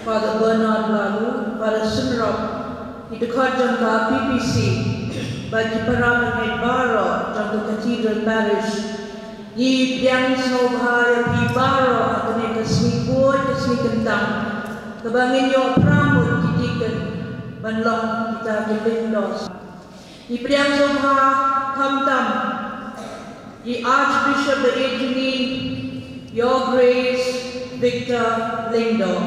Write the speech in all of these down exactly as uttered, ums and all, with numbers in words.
Father Bernard Laloo, Father Sumrok, ki dkhot jong ka P P C, bad ki para bangeit baroh jong ka Cathedral Parish. Ngi pdiang sngewbha ïa phi baroh ha kane ka sngi khuid, ka sngi kyntang, kaba ngin ïoh pyrshah ki deacon ban long kita ki lyngdoh. Ngi pdiang sngewbha khamtam ïa i Archbishop ba ïeit jong ngi, Your Grace Victor Lyngdoh,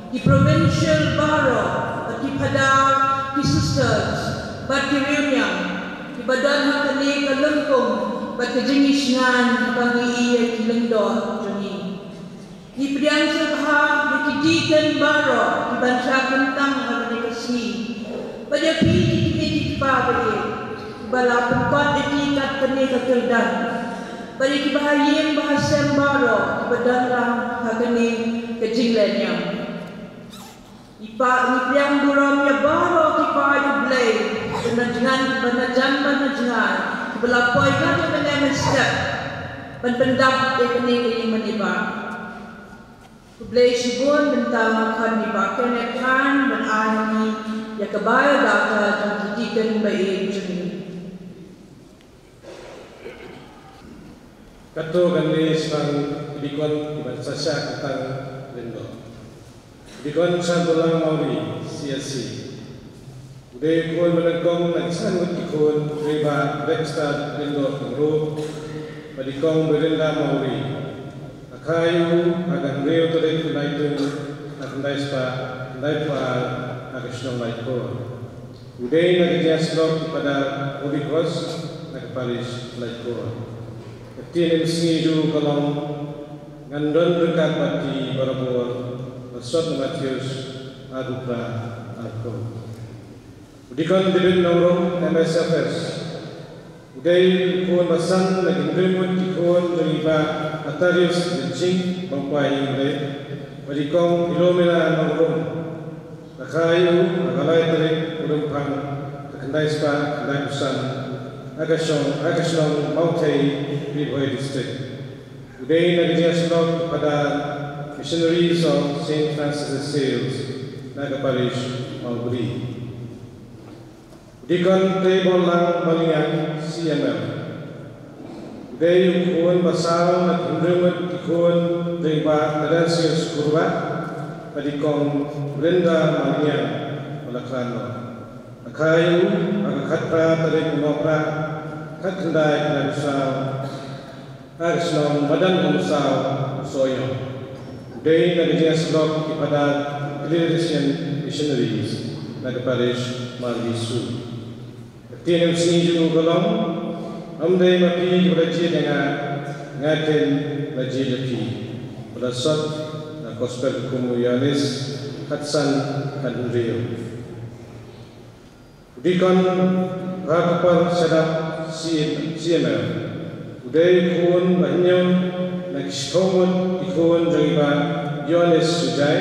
ki provincial baroh, bad ki phadar, ki sisters, bad ki riewniam kiba don ha kane ka lyngkung bad ka jingïashngaiñ ba ngi ïa ki lyngdoh jong ngi. Ngi pdiang sngewbha ïa ki deacon baroh kiban shah kyntang ha kane ka sngi, bad ïa phi ki kmie ki kpa ba ïeit, kiba la pynkot ïa ki kat kane ka kyrdan, bad ïa kiba ha ïing ba ha sem baroh kiba don lang ha kane ka jinglehniam. Ngi pdiang burom ïa baroh ki paid U Blei, ba na jngai, ba na jan, ba na jngai, kiba la poi ha kane ka step ban pyndap ïa kane ka ïing mane ba. Khublei shibun. Mynta nga khot ïa i Bah Kenneth Khan ban ai ïa ngi ïa ka biodata jong i deacon ba ïeit jong ngi. Katto katne shaphang ki deacon kiban sa shah kyntang lyngdoh. Deacon Shangdulang Mawrie, C S C. U dei u khun ba nyngkong na ki san ngut ki khun jong i Bah Dexter Lyngdoh Pyngrope bad i Kong Birinda Mawrie. La kha ïa u ha ka hynriew tarik u Naitung, ha khyndai spah khyndai phew ar, ha ka shnong Laitkor. U dei na ka jingïasyllok u Phadar Holy Cross na ka parish Laitkor. Ka ktien sngi jong u ka long: Ngan don ryngkat bad phi barabor, ba sot na Mathaios arphew phra, arphew. U Deacon David Nongrum, M S F S. U dei u khun ba san na ki hynriew ngut ki khun jong i Bah Atarius Rinching, ba wan kwai ïing Blei, bad i Kong Philomena Nongrum. La kha ïa u ha ka lai tarik u Rymphang, ka khyndai spah khyndai phew san, ha ka shong, ha ka shnong Mawthei, Ri Bhoi District. U dei na ka jingïasyllok u Phadar, Missionaries of Saint Francis de Sales, na ka parish Mawbri. Deacon Teiborlang Maliang, C M M. U dei u khun ba saw na ki hynriew ngut ki khun jong i Bah Teresius Kurbah bad i Kong Brenda Maliang, ba la khlad noh. La kha ïa u ha ka khatphra tarik u Nohprah, khatkhyndai khyndai phew saw, ha ka shnong Madan Umsaw, Sohiong. U dei na ka jingïasyllok ki Phadar Claretian Missionaries na ka parish Margisu. Ka ktien sngi jong u ka long: Ym dei ma phi kiba la jied ïa nga, nga keiñ la jied ïa phi. Ba la sot na Gospel katkum u Ïoannis khatsan, khathynriew. U Deacon Bhakupar Shadap, C M, C M M. U dei u khun ba hynñiew na ki shiphew ngut ki khun jong i Bah Ïoannis Sujai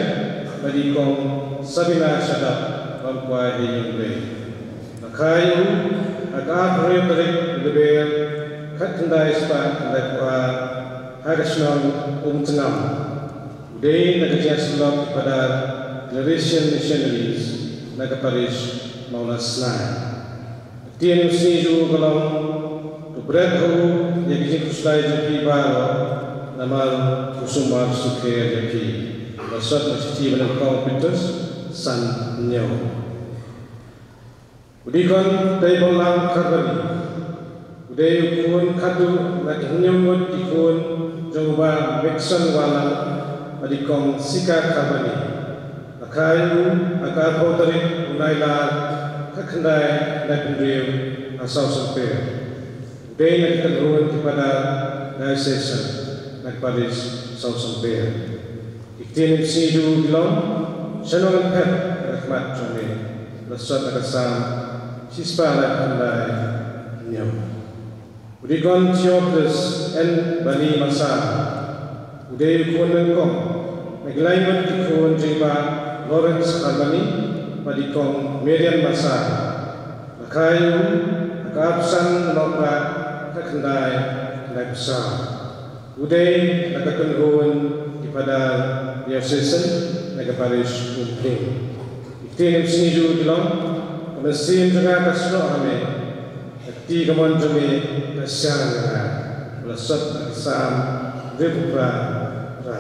bad i Kong Sabina Shadap, ba wan kwai ha ïing Blei. La kha ïa u ha ka arphew hynriew tarik u Lber, khatkhyndai spah khyndai phew ar, ha ka shnong Umtngam. U dei na ka jingïasyllok ki Phadar Claretian Missionaries na ka parish Mawlasnai. Ka ktien sngi jong u ka long: To bret ha u ïa ki jingkhuslai jong phi baroh, namar u sumar sukher ïa phi. Ba sot na ka shithi ba nyngkong Petros san, hynñiew. U Deacon Teiborlang Kharbani. U dei u khun khatduh na ki hynñiew ngut ki khun jong u Bah Mixon Wahlang bad i Kong Sika Kharbani. La kha ïa u ha ka arphew tarik u Nailar, khatkhyndai khyndai phew hynriew, ha Sawsonper. U dei na ki kynhun ki Phadar Diocesan na ka parish Sawsonper. Ki ktien sngi jong u ki long: Shanong ngan phet ha ka khmat jong me. La sot na ka Salm shispah laiphew khyndai, hynñiew. U Deacon Theophilus N Bani Massar. U dei u khun nyngkong na ki lai ngut ki khun jong i Bah Lawrence Kharbani bad i Kong Marian Massar. La kha ïa u ha ka arphew san u Nohprah, khatkhyndai khyndai phew saw. U dei na ka kynhun ki Phadar Diocesan na ka parish Umphling. Ki ktien jong u sngi jong u ki long: Ka mynsiem jong nga ka snoh ha me, ka kti kamon jong me ka shang ïa nga. La sot na ka Salm hynriewphew phra, phra.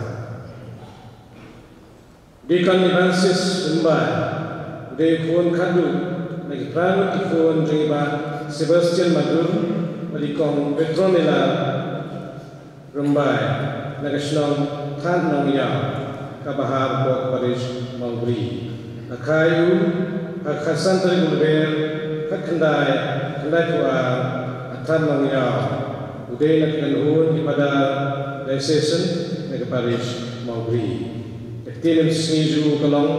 Deacon Evangelist Rymbai, u dei u khun khatduh na ki phra ngut ki khun jong i Bah Sebastian Madur bad i Kong Petronella Rymbai, na ka shnong Thadnongïaw, kaba ha hapoh parish Mawbri. La kha ïa u ha ka khatsan tarik u Lber khatkhyndai khyndai phew ar ha Thadnongïaw. U dei na ka kynhun ki Padar Diocesan na ka parish Mawbri. Ka ktien sngi jong u ka long: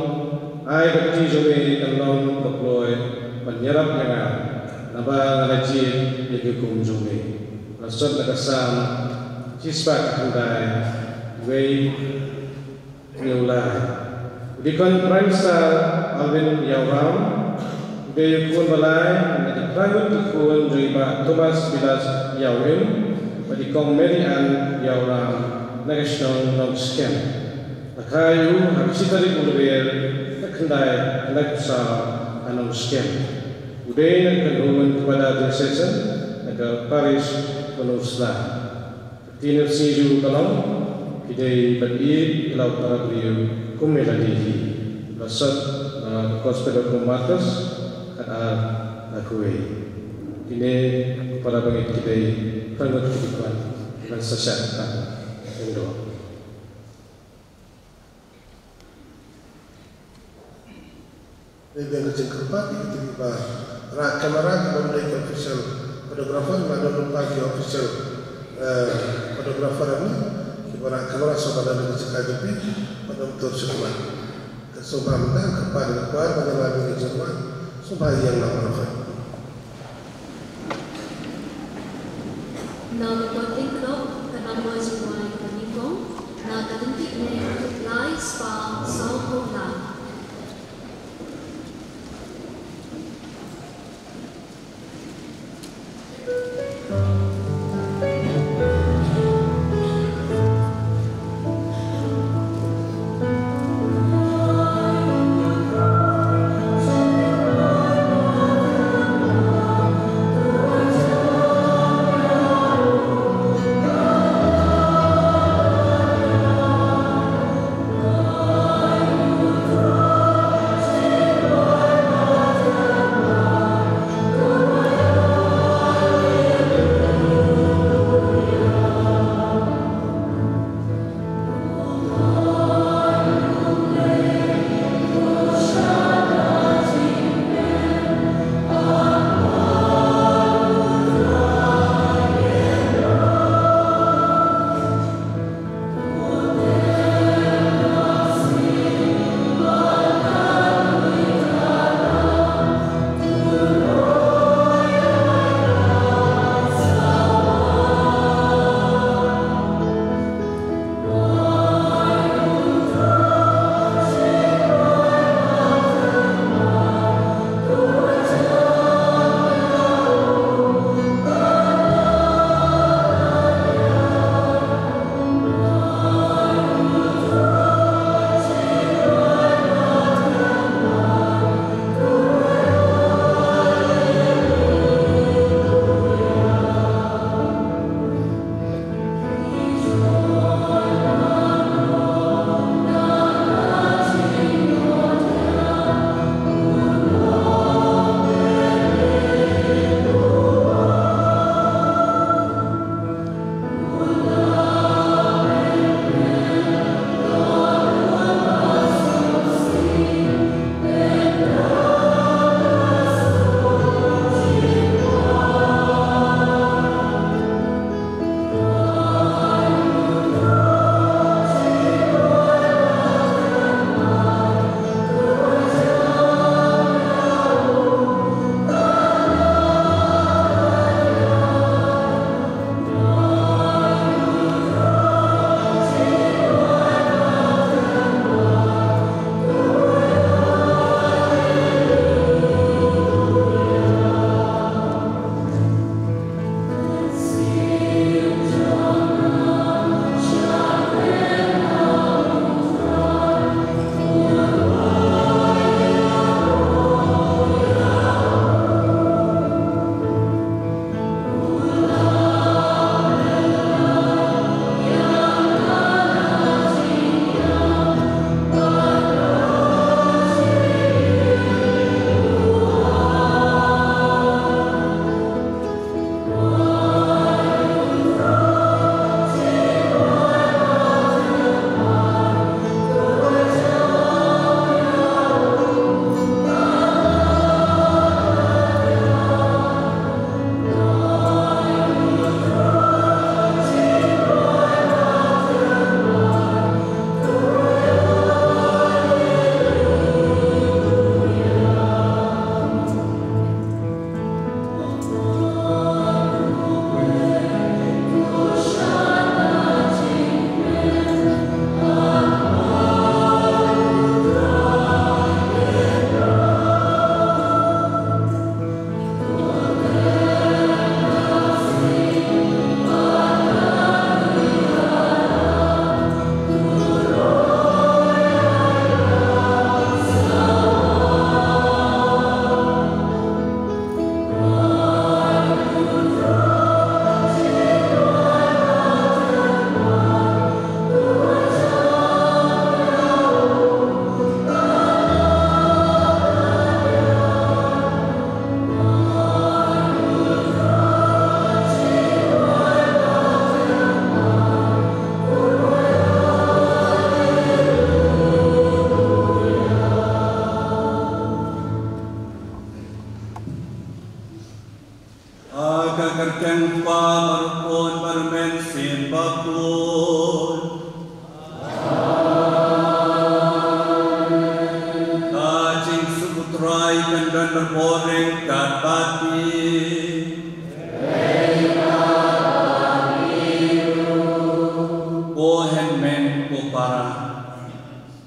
Ai ka kti jong me kan long ka kloi ban ïarap ïa nga, naba nga la jied ïa ki hukum jong me. La sot na ka Salm shispah khyndai, wei, hynñiew lai. U Deacon Prime Minister Alvin Ïawram, u dei u khun ba lai na ki phra ngut ki khun jong i Bah Thomas Bilas Ïawim bad i Kong Mary Ann Ïawram, na ka shnong Nongskhem. La kha ïa u ha ka shi tarik u Lber khatkhyndai khyndai phew saw ha Nongskhem. U dei na ka kynhun ki Padar Diocesan na ka parish Pynursla. Ka ktien sngi jong u ka long: Ki dei ban ïeit ïa la u para briew kum ïa lade hi. La sot na ka Gospel of Markus khatar, khatwei. Kine, para bangeit, ki dei phra ngut ki dkhot ban sa shad tang. Khublei. Dei biang ka jingkyrpad ïa kito kiba rah kamera, kiba ym dei ki official photographer, la don lypa ki official, eh, photographer, em, kiba rah kamera, sngewbha lada don ka jingkyrpad jong phi, ba dang tur sha khmat. Ka sngewbha mynta ka kyrpad ïa ka choir ban ïalam ïa ka jingrwai. Sngewbha ïa nga photographer. Na ka Pointing Club, ka nombor jingrwai kaba nyngkong, na ka lynti ne lai spah saw phew lai.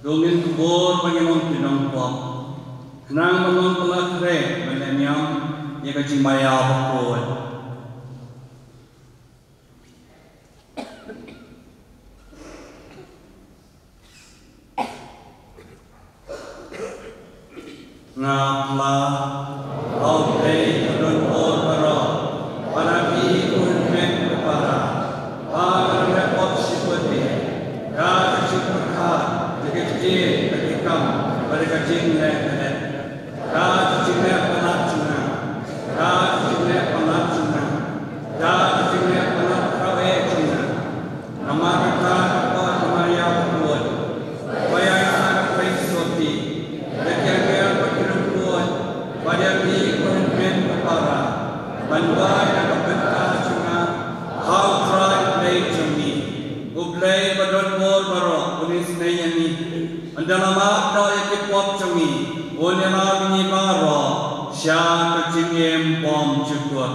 To ngin kbor ba ngin long ki nongpop, khnang ba ngin pynlait khreh ban leh niam ïa ka jingmaïa bakhuid. Nga phla, ha U Blei ba don bor baroh, ba na phi u hynmen u para, ba ka la leh pop shibun eh, ka jingpyrkhat da ki ktien, da ki kam, bad da ka jingleh ka leh. Ka jingleh palat jong nga, ka jingleh palat jong nga, ka jingleh palat khraw eh jong nga. Namar kata ka por ka Maria bakhuid, ba ïa ka Trai Jisu, ïa ki angel bad ki riewkhuid, bad ïa phi ko hynmen ko para, ban duwai na ka bynta jong nga ha U Trai Blei jong ngi. U Blei ba don bor baroh un isynei ïa ngi. Un da la map noh ïa ki pop jong ngi, un ïalam ïa ngi baroh sha ka jingim bymjukut.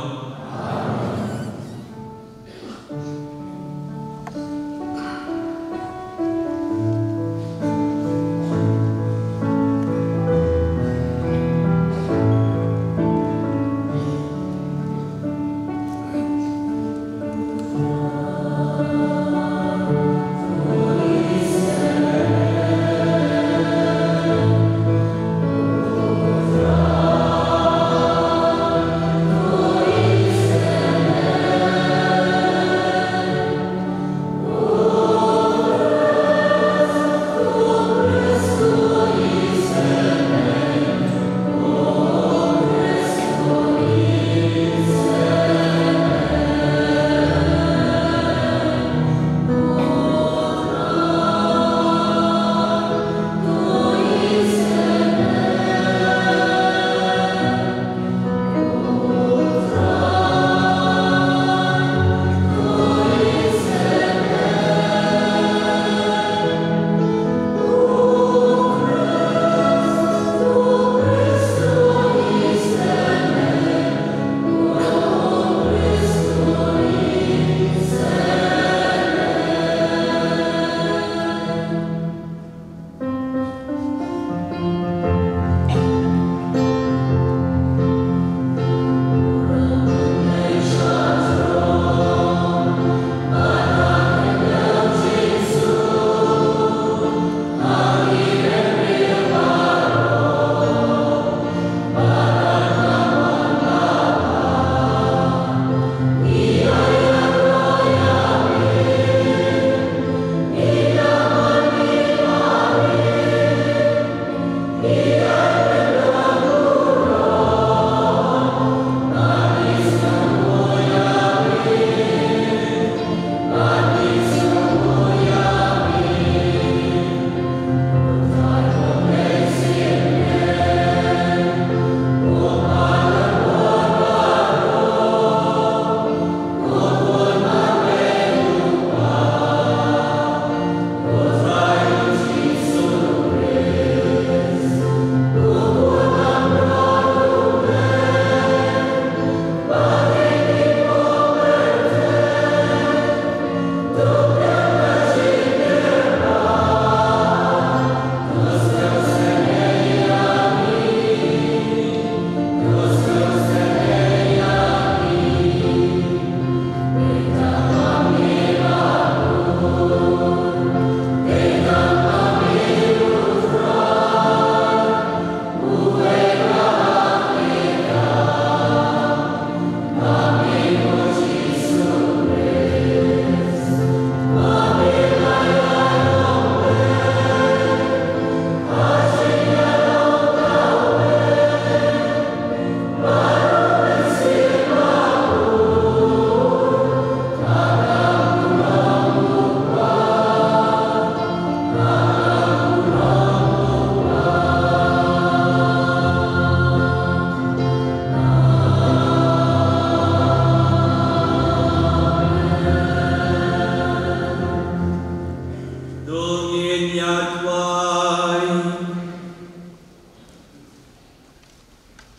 To ngin ïa duwai.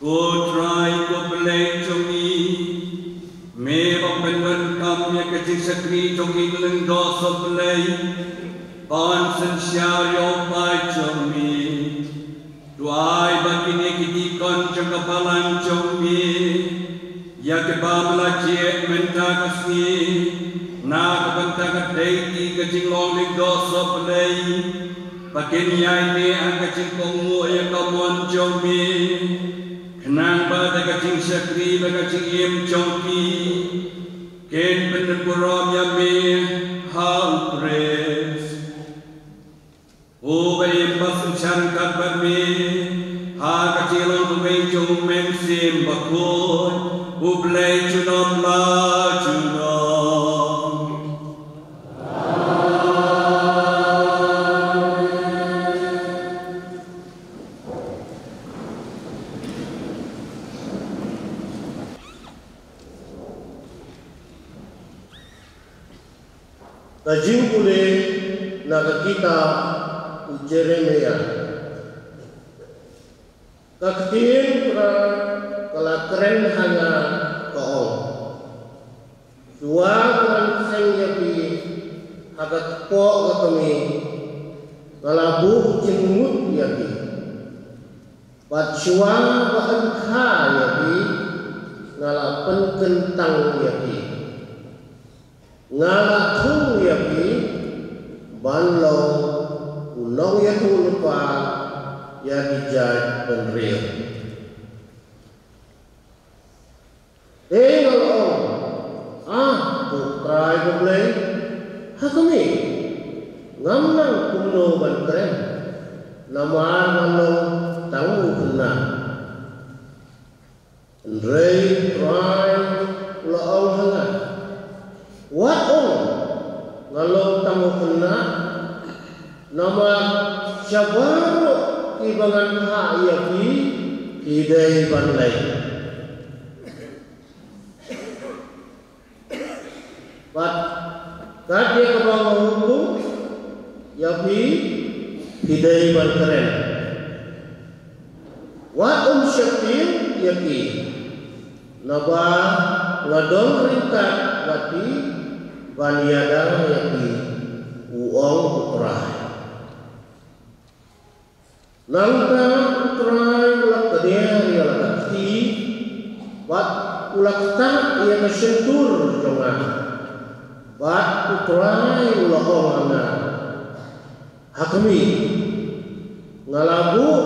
Ko Trai ko Blei jong ngi, me ba pyndonkam ïa ka jingshakri jong ngi lyngdoh sohblei, ban synshar ïa u paid ka sngi, na ka bynta ka dei ka jinglong lyngdoh sohblei, ba kin ïai leh ha ka jingkohnguh ïa ka mon jong me, khnang ba da ka jingshakri bad ka jingim jong ki, kin pynburom ïa me ha U Khrist. Uba im bad synshar ryngkat bad me ha ka jinglong kawei jong U Mynsiem Bakhuid, U Blei junom la junom. Ka jingpule na ka kitab u Jeremiah. Ka ktien Trai ka la kren ha nga, ka ong: Shuwa ba ngan seng ïa phi ha ka kpoh ka kmie, nga la buh jingmut ïa phi. Bad shuwa ba yn kha ïa phi, nga la pynkyntang ïa phi. Nga la thung ïa phi ban long u nongïathuhlypa ïa ki jaitbynriew. Te nga la ong, ah, ko Trai ko Blei, ha kmie, ngam nang kumno ban kren, namar nga long tang u khynnah. Hynrei Trai u la ong ha nga, wat ong nga long tang u khynnah, namar shabaroh kiba ngan phah ïa phi, ki dei ban leit. Bad kat ïa kaba nga hukum ïa phi, phi dei ban kren. Wat ym sheptieng ïa ki, naba nga don ryngkat bad phi ban ïada ïa phi, u ong u Trai. Nangta u Trai u la kdiar ïa la ka kti, bad u la ktah ïa ka shyntur jong nga. Bad u Trai u la ong ha nga, ha kmie, nga la buh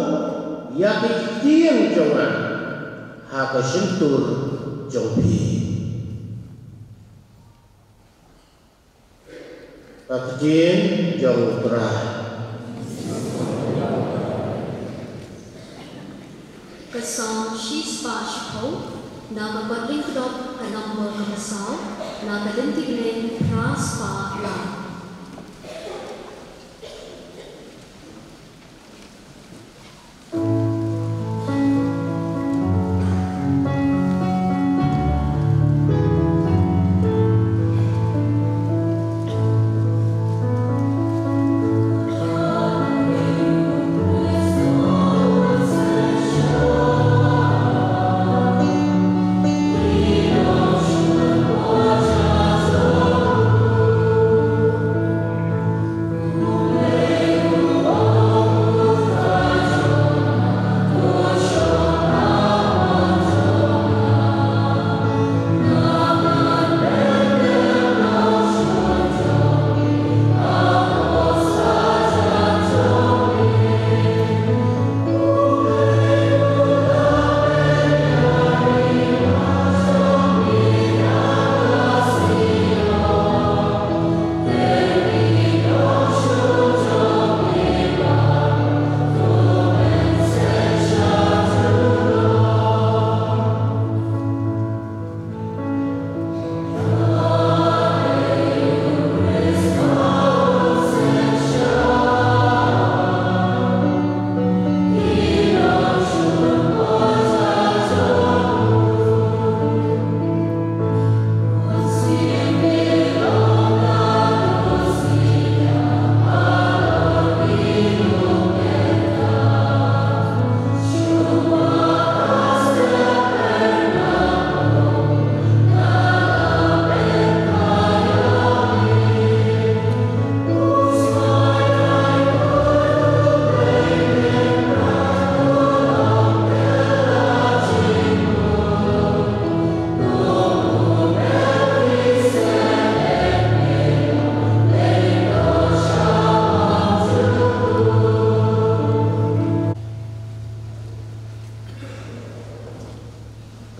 ïa ki ktien jong nga ha ka shyntur jong phi. Ka ktien jong u Trai. Ka Salm shispah shiphew, na ka kot lyngkdop ka nombor kaba saw, na ka lynti bneng phra spah lai.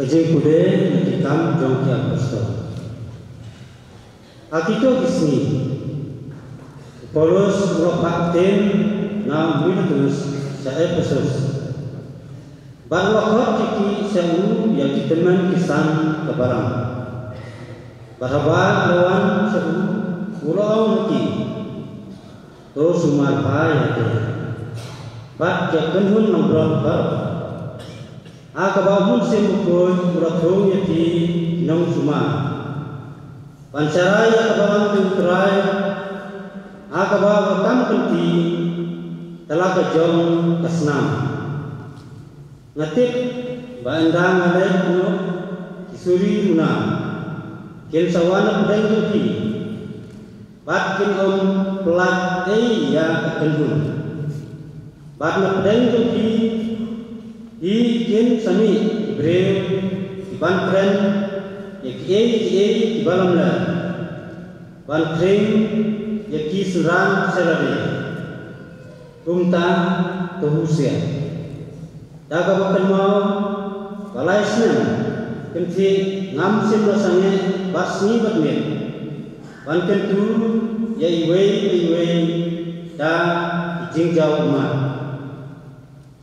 Jingpule na ki Kam jong ki Apostol. Ha kito ki sngi, u Paulus u la phah ktien na Miletus sha Ephesus. Bad u la khot ïa ki sha u ïa ki tymmen ki san ka balang. Bad haba u la wan sha u, u la ong ha ki, to sumar bha ïa ki. Bad ïa kynhun langbrot baroh. Ha kaba u Mynsiem Bakhuid u la thung ïa ki nongsumar ban sharai ïa ka balang jong u Trai, ha kaba u la kam kynti da la ka jong ka snam. Nga tip ba ynda nga leit noh ki suri runa, kin sa wan na pdeng jong phi, bad kin ym pyllait ei ïa ka kynhun. Bad na pdeng jong phi, phi kin sa mih ki briew ki ban kren ïa kiei kiei kiba lamler, ban khring ïa ki synran sha lade. Kumta to husiar. Da kaba kynmaw ba lai snem kynthih ngam shym la sangeh bad sngi bad miet ban kyntu ïa iwei pa iwei da ki jingjaw ummat.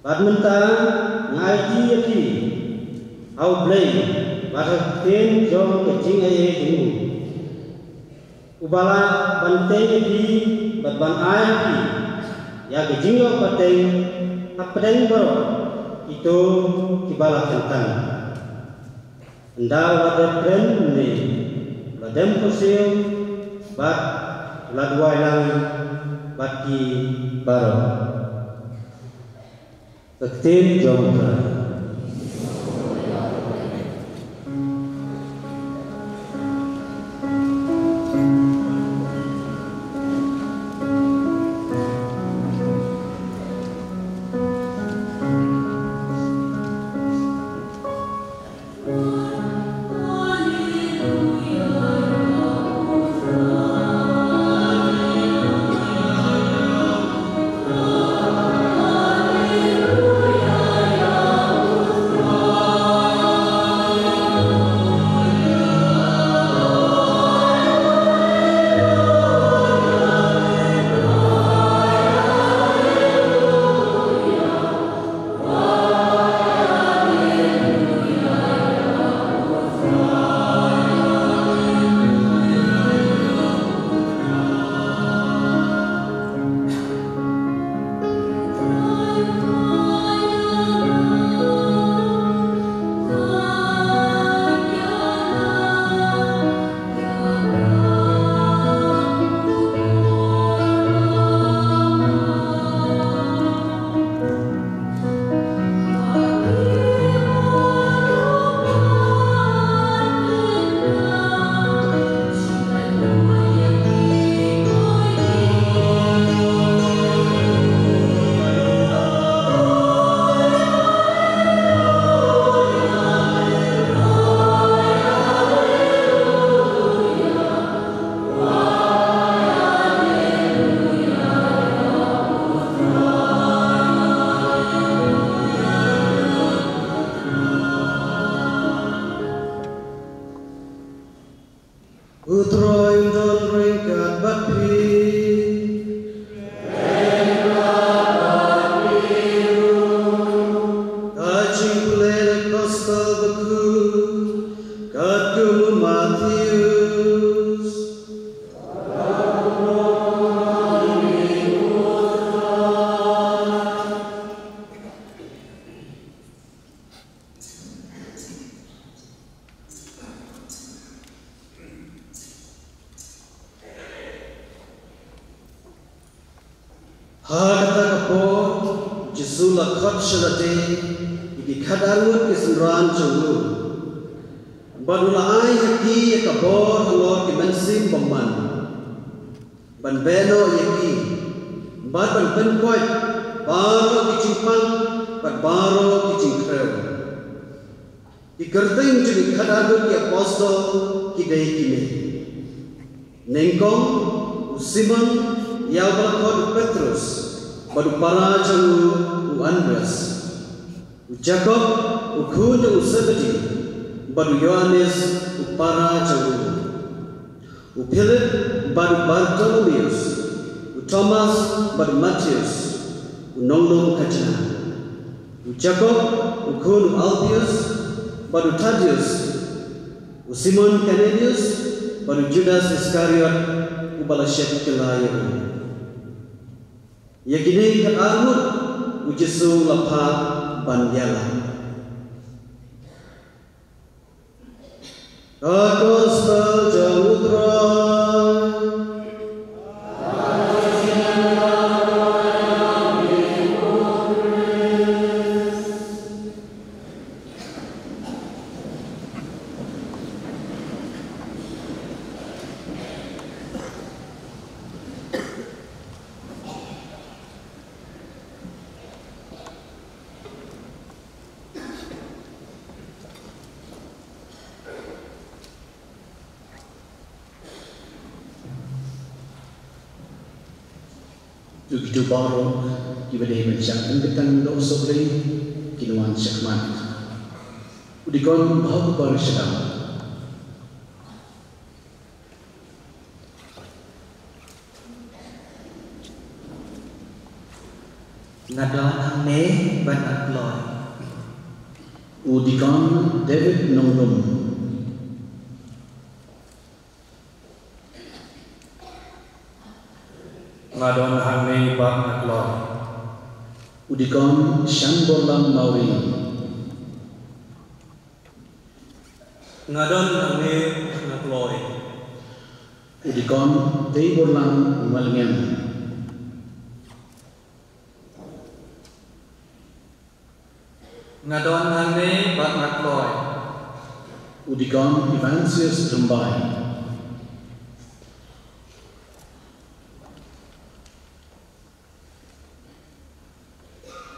Bad mynta nga aiti ïa phi ha U Blei bad ha ka ktien jong ka jingaiei jong u, uba lah ban tei ïa phi bad ban ai ha phi ïa ka jingïoh pateng hapdeng baroh kito kiba la kyntang. Ynda u la dep kren mynne, u la dem pyrshah bad u la duwai lang bad ki baroh. Ka ktien jong U Trai. U Trai un don ryngkat bad phi. Ka jingpule na ka Gospel bakhuid katkum u Mathaios. Ha kata ka por, Jisu u la khot sha lade ïa ki khatar ngut ki synran jong u. Bad u la ai ha ki ïa ka bor halor ki mynsiem bymman, ban beh noh ïa ki, bad ban pynkoit baroh ki jingpang bad baroh ki jingkhrew. Ki kyrteng jong ki khatar ngut ki apostol ki dei kine: nyngkong, u Simon, ïa uba la khot u Petros, bad u para jong u, u Andreas; u Jakob, u khun jong u Sebedi, bad u Ïoannis u para jong u, u Philip bad u Bartolomeus, u Thomas bad u Matheus u nonglum ka jngai, u Jakob u khun u Alpheus bad u Thaddeus, u Simon Kananius bad u Judas Iskariot uba la shet kylla ïa u. Ïa kine ki arngut u Jisu u la phah ban ïalam. Ka Gospel jong u Trai. To kito baroh kiba dei ban shah pynkyntang doh sohblei kin wan shakhmat. U dikon ba ha u para sha dang. Nga don hangne bad nga kloi. U dikon David Nongrum. Nga don hangne bad nga kloi. U dikon Shanborlang Mawrie. Nga don hangne bad nga kloi. U dikon Teiborlang Malngem. Nga don hangne bad nga kloi. U dikon Evansius Rymbai.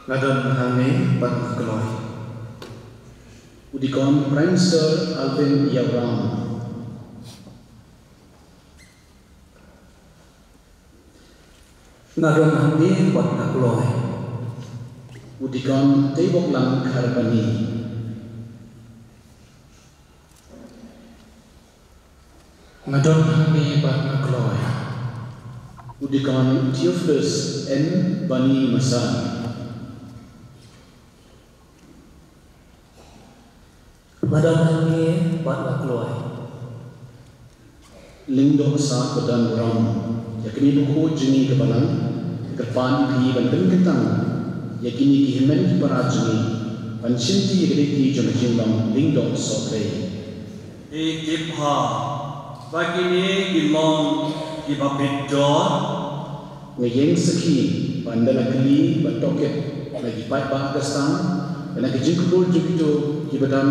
Nga don hangne bad nga kloi. U dikon Prime Minister Alvin Ïawrang. Nga don hangne bad nga kloi. U dikon Teiborlang Kharbani. Nga don hangne bad nga kloi. U dikon Theophilus N Bani Masan. Nga don hangne bad nga kloi. Lyngdoh sah ba don burom, ïa kane ka khuid jong ngi ka balang ka kyrpad ïa phi ban pynkyntang ïa kine ki hynmen ki para jong ngi ban shimti ïa ka lynti jong ka jinglong lyngdoh sohblei. Ki kyrpad ba kine ki long kiba bit dor. Nga ïeng sakhi ba ynda la kylli bad tohkit na ki paidbah ka sdang, na ka jingkubur jong kito kiba don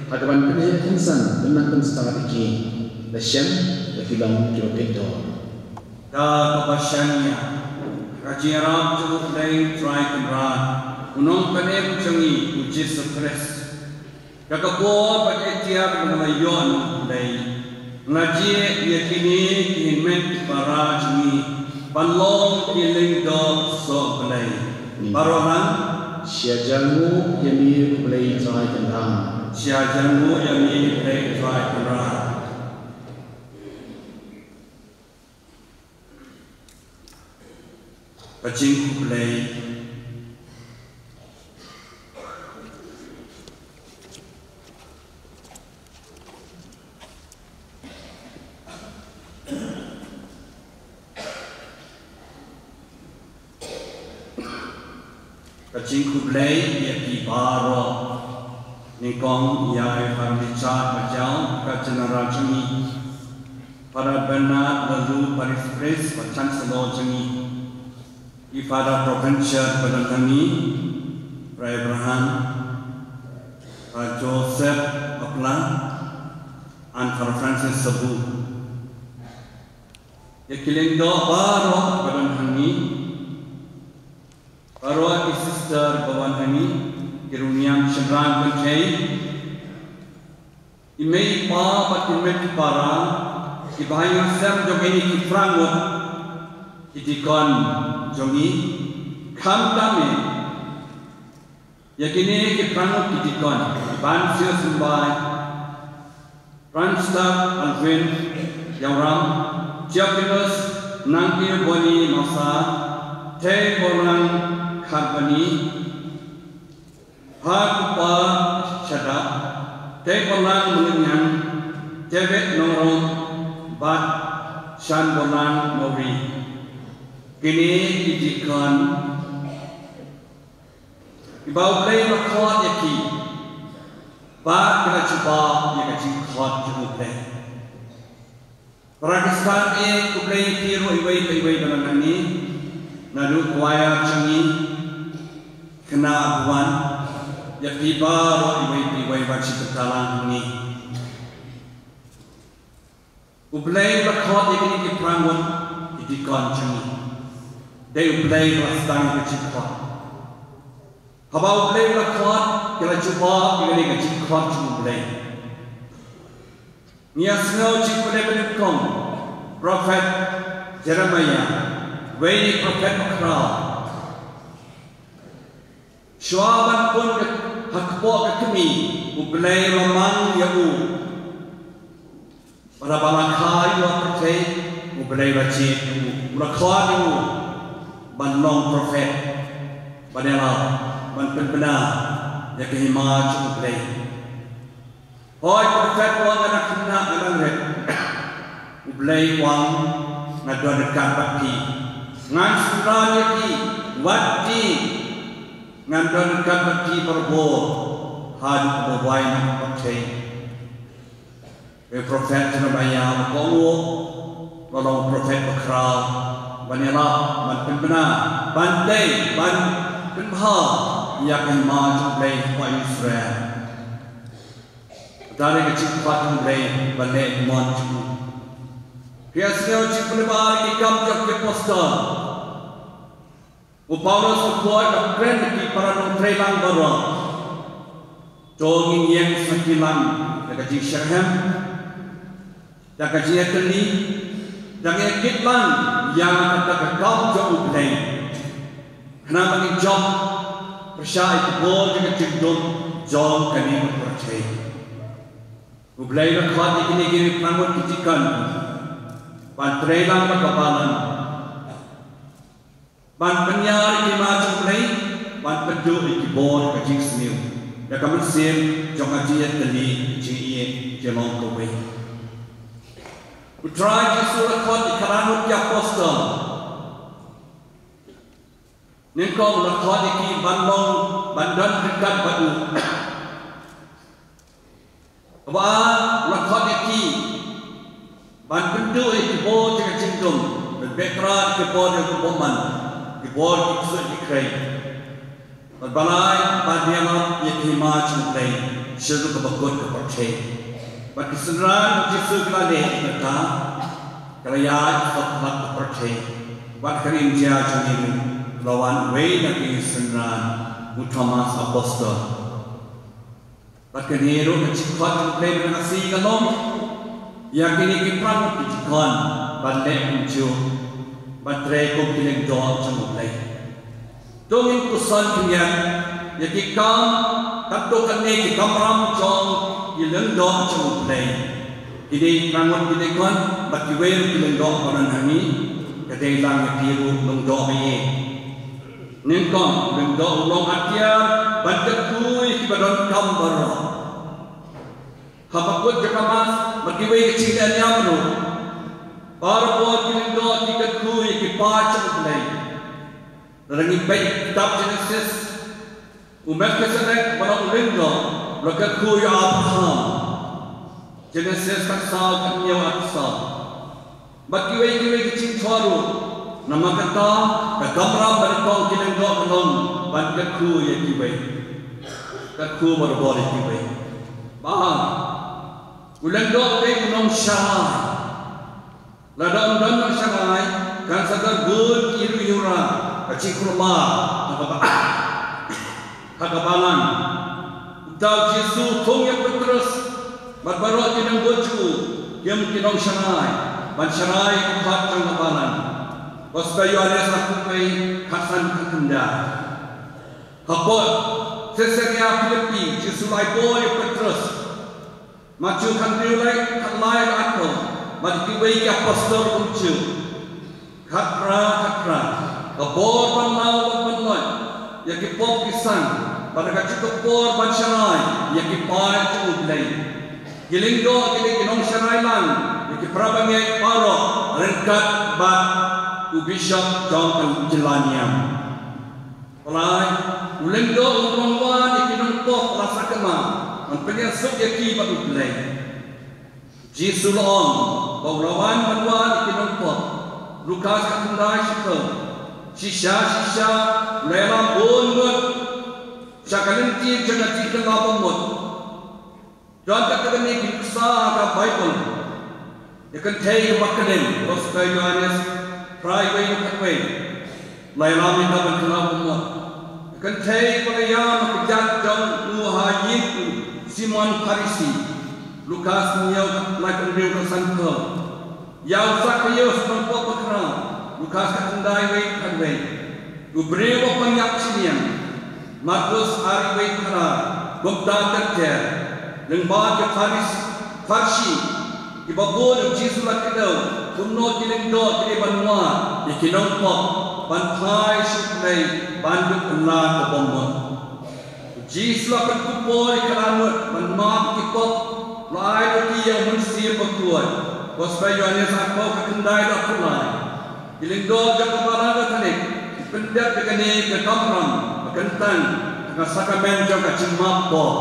ha kaban pynheh pynsan, pynlang pynstad ïa ki, la shem ba ki long kiba bit dor. Da kaba shaniah ka jingïarap jong U Blei Trai Kynrad, U Nongpynim jong ngi U Jisu Khrist, da ka bor bad ka iktiar ba nga la ïoh na U Blei, nga jied ïa kine ki hynmen ki para jong ngi ban long ki lyngdoh sohblei. Baroh lang. Sha jan nguh ïa me U Blei Trai Kynrad. Sha jan nguh ïa me U Blei Trai Kynrad. Ka jingkhublei. Ka jingkhublei ïa phi baroh. Nyngkong ïa i Father Richard Bajau, ka General jong ngi, Father Bernard Laloo, Parish Priest bad Chancellor jong ngi, i Father Provincial ba don hangne, Father Abraham, Father Joseph Apla, and Father Francis Sabu. Ïa ki lyngdoh baroh ba don hangne, baroh ki sister ba wan hangne, ki rynïeng shynrang kynthei, i mei i pa bad ki met ki para, ki bahaïing hasem jong kine ki phra ngut ki dikon jong ngi, khamtam eh ïa kine ki phra ngut ki dikon, ban siew symbai, Branstad Alvin Yawram, Theophilus Nangkiew Boni Mawsa, Thei Borlang Kharbani, Pha Kupa Shadap, Thei Borlang Mlynñiang, David Nongrum, bad Shan Borlang Mawri. Kine ki dikon kiba U Blei u la khot ïa ki, bad ki la jubab ïa ka jingkhot jong U Blei. Para Khristan, eh, U Blei ïa phi ruh iwei pa iwei ba nang nangne, naduh choir jong ngi, khynnah buan, ïa phi baroh iwei pa iwei ba shu bynta lang hangne. U Blei u la khot ïa kine ki parangwit, ki dikon jong ngi. Dei U Blei u la sdang ïa ka jingkhot. Haba U Blei u la khot, ki la jubab ïa kane ka jingkhot jong U Blei. Ngi ïa sngew jingpule ba nyngkong, Prophet Jeremiah, uwei na ki prophet bakhraw. Shuwa ban pun ka, ha kpoh ka kmie, U Blei u la mang ïa u. Bad haba la kha ïa u ha pyrthei, U Blei u la jied ïa u, u la khot ïa u ban long prophet, ban ïalap, ban pynbna ïa ka hima jong U Blei. Hooid, prophet u ong, nga dang khynnah, nga dang rit. U Blei u ong, nga don ryngkat bad phi. Ngan synran ïa phi, wat tieng. Ngan don ryngkat bad phi barabor haduh ba wai na ka pyrthei. Te u prophet Jeremiah u la kohnguh, u la long u prophet bakhraw, ban ïalap, ban pynbna, ban tei, ban pynbha ïa ka hima jong U Blei ha Israel. Bad da ka jingkhot jong U Blei ban leh mon jong u. Phi ïa sngew jingpule ba ki Kam jong ki Apostol. U Paulus u khot, u kren ïa ki para nongtrei lang baroh. To ngin ïeng sakhi lang da ka jingshitrhem, da ka jingïatylli, da ka jingïakit lang ïa kata ka kam jong U Blei. Khnang ba ngin jop pyrshah ïa ki bor jong ka jingdum jong kane ka pyrthei. U Blei u la khot ïa kine ki parangwit, ki dikon, ban trei lang bad ka balang, ban pynïar ïa ka hima jong U Blei, ban pynduh ïa ki bor ka jingsniew, da ka mynsiem jong ka jingïatylli, ka jingïeit, ka jinglong kawei. U Trai Jisu u la khot ïa ki khynnah ki apostol. Nyngkong u la khot ïa ki ban long, ban don ryngkat bad u. Kaba ar, u la khot ïa ki ban pynduh ïa ki bor jong ka jingdum, ban beh krat ïa ki bor jong ka bymman, ki bor ki ksuid ki khrei. Bad ba lai, ban ïalap ïa ka hima jong U Blei sha kaba kut ka pyrthei. Bad ki synran Jisu ki la leh ïa kata, ka la ïaid satlak ka pyrthei. Bad ha ka ri India jong ngi ruh la wan uwei na ki synran, u Thomas Apostol. Bad kane ruh ka jingkhot jong U Blei mynta ka sngi ka long ïa kine ki parangwit, ki dikon, ban leh kumjuh, ban trei kum ki lyngdoh jong U Blei. To ngin puson khyndiat ïa ki kam, katto katne ki kamram jong ki lyngdoh jong U Blei. Ki dei ki parangwit, ki dikon, bad kiwei ruh ki lyngdoh ba don hangne, ka dei lang ïa phi ruh lyngdoh ba ïeit. Nyngkong, lyngdoh u long atiar ban kyrkhu ïa kiba donkam baroh. Haba kut jong ka Mass, bad kiwei ki jingïaid niam ruh, barabor ki lyngdoh ki kyrkhu ïa ki paid jong U Blei. Lada ngi peit kitab Genesis, u Melkisedek ba long u lyngdoh, u la kyrkhu ïa u Abraham. Genesis khatsaw, khathynñiew, khatsaw. Bad kiwei kiwei ki jingthoh ruh, namar kata ka kamram ba nyngkong ki lyngdoh ka long ban kyrkhu ïa kiwei. Kyrkhu barabor ïa kiwei. Ba ar, u lyngdoh u dei u nongsharai. Lada ym don nongsharai, kan sa don bun ki ïing ki jura, ka jingkulmar ha kaba, ha ka balang. Uta u Jisu u thung ïa u Petrus bad baroh ki nongbud jong u, kim, ki nongsharai, ban sharai ïa ka khot jong ka balang. Gospel Ïoannis arphew wei, khatsan, khatkhyndai. Hapoh Caesarea Philippi, u Jisu u la ai bor ïa u Petrus. Matthew khathynriew lai, khatlai bad arphew. Bad kiwei ki apostol kumjuh. Khatphra, khatphra. Ka bor ban law bad ban lait ïa ki pop ki san, bad ka jingkyrkhu ban sharai ïa ki paid jong U Blei. Ki lyngdoh ki dei ki nongsharai lang ïa ki parabangeit baroh ryngkat bad u bishop jong ka jylla niam. Khatlai, u lyngdoh u long wan ïa ki nongpop la sakma ban pynïasuk ïa ki bad U Blei. Jisu u la ong ba u la wan ban wad ïa ki nongpop. Lukas khatkhyndai shiphew. Shisha shisha u la ïalam bun ngut sha ka lynti jong ka jingkylla bamut. Don kata kane ki nuksa ha ka Baibl. Ïa kynthei kaba kren, Gospel Ïoannis phra, wei khatwei. La ïalam ïa ka ban kylla bamut. Ïa kynthei ba la ïam ha ka kjat jong u ha ïing u Simon Pharisi. Lukas hynñiew, khatlai, khathynriew, khatsanphew. Ïa u Sakhaïos, nongpop bakhraw. Lukas khatkhyndai, wei khatwei. U briew ba pang ïap shiliang. Markus ar, wei phra. Kumta ter ter. Lyngba ki Pharis-, Pharisi kiba bun, u Jisu u la kdew kumno ki lyngdoh ki dei ban wad ïa ki nongpop ban phai sha U Blei ban duh kylla ka bamut. U Jisu u la pynkup bor ïa ki arngut ban map ïa ki pop. U la ai ruti ïa u Mynsiem Bakhuid. Gospel Ïoannis arphew, khatkhyndai bad khatlai. Ki lyngdoh jong ka balang Katholik ki pyndep ïa kane ka kamram ba kyntang ha ka sakramen jong ka jingmap bor.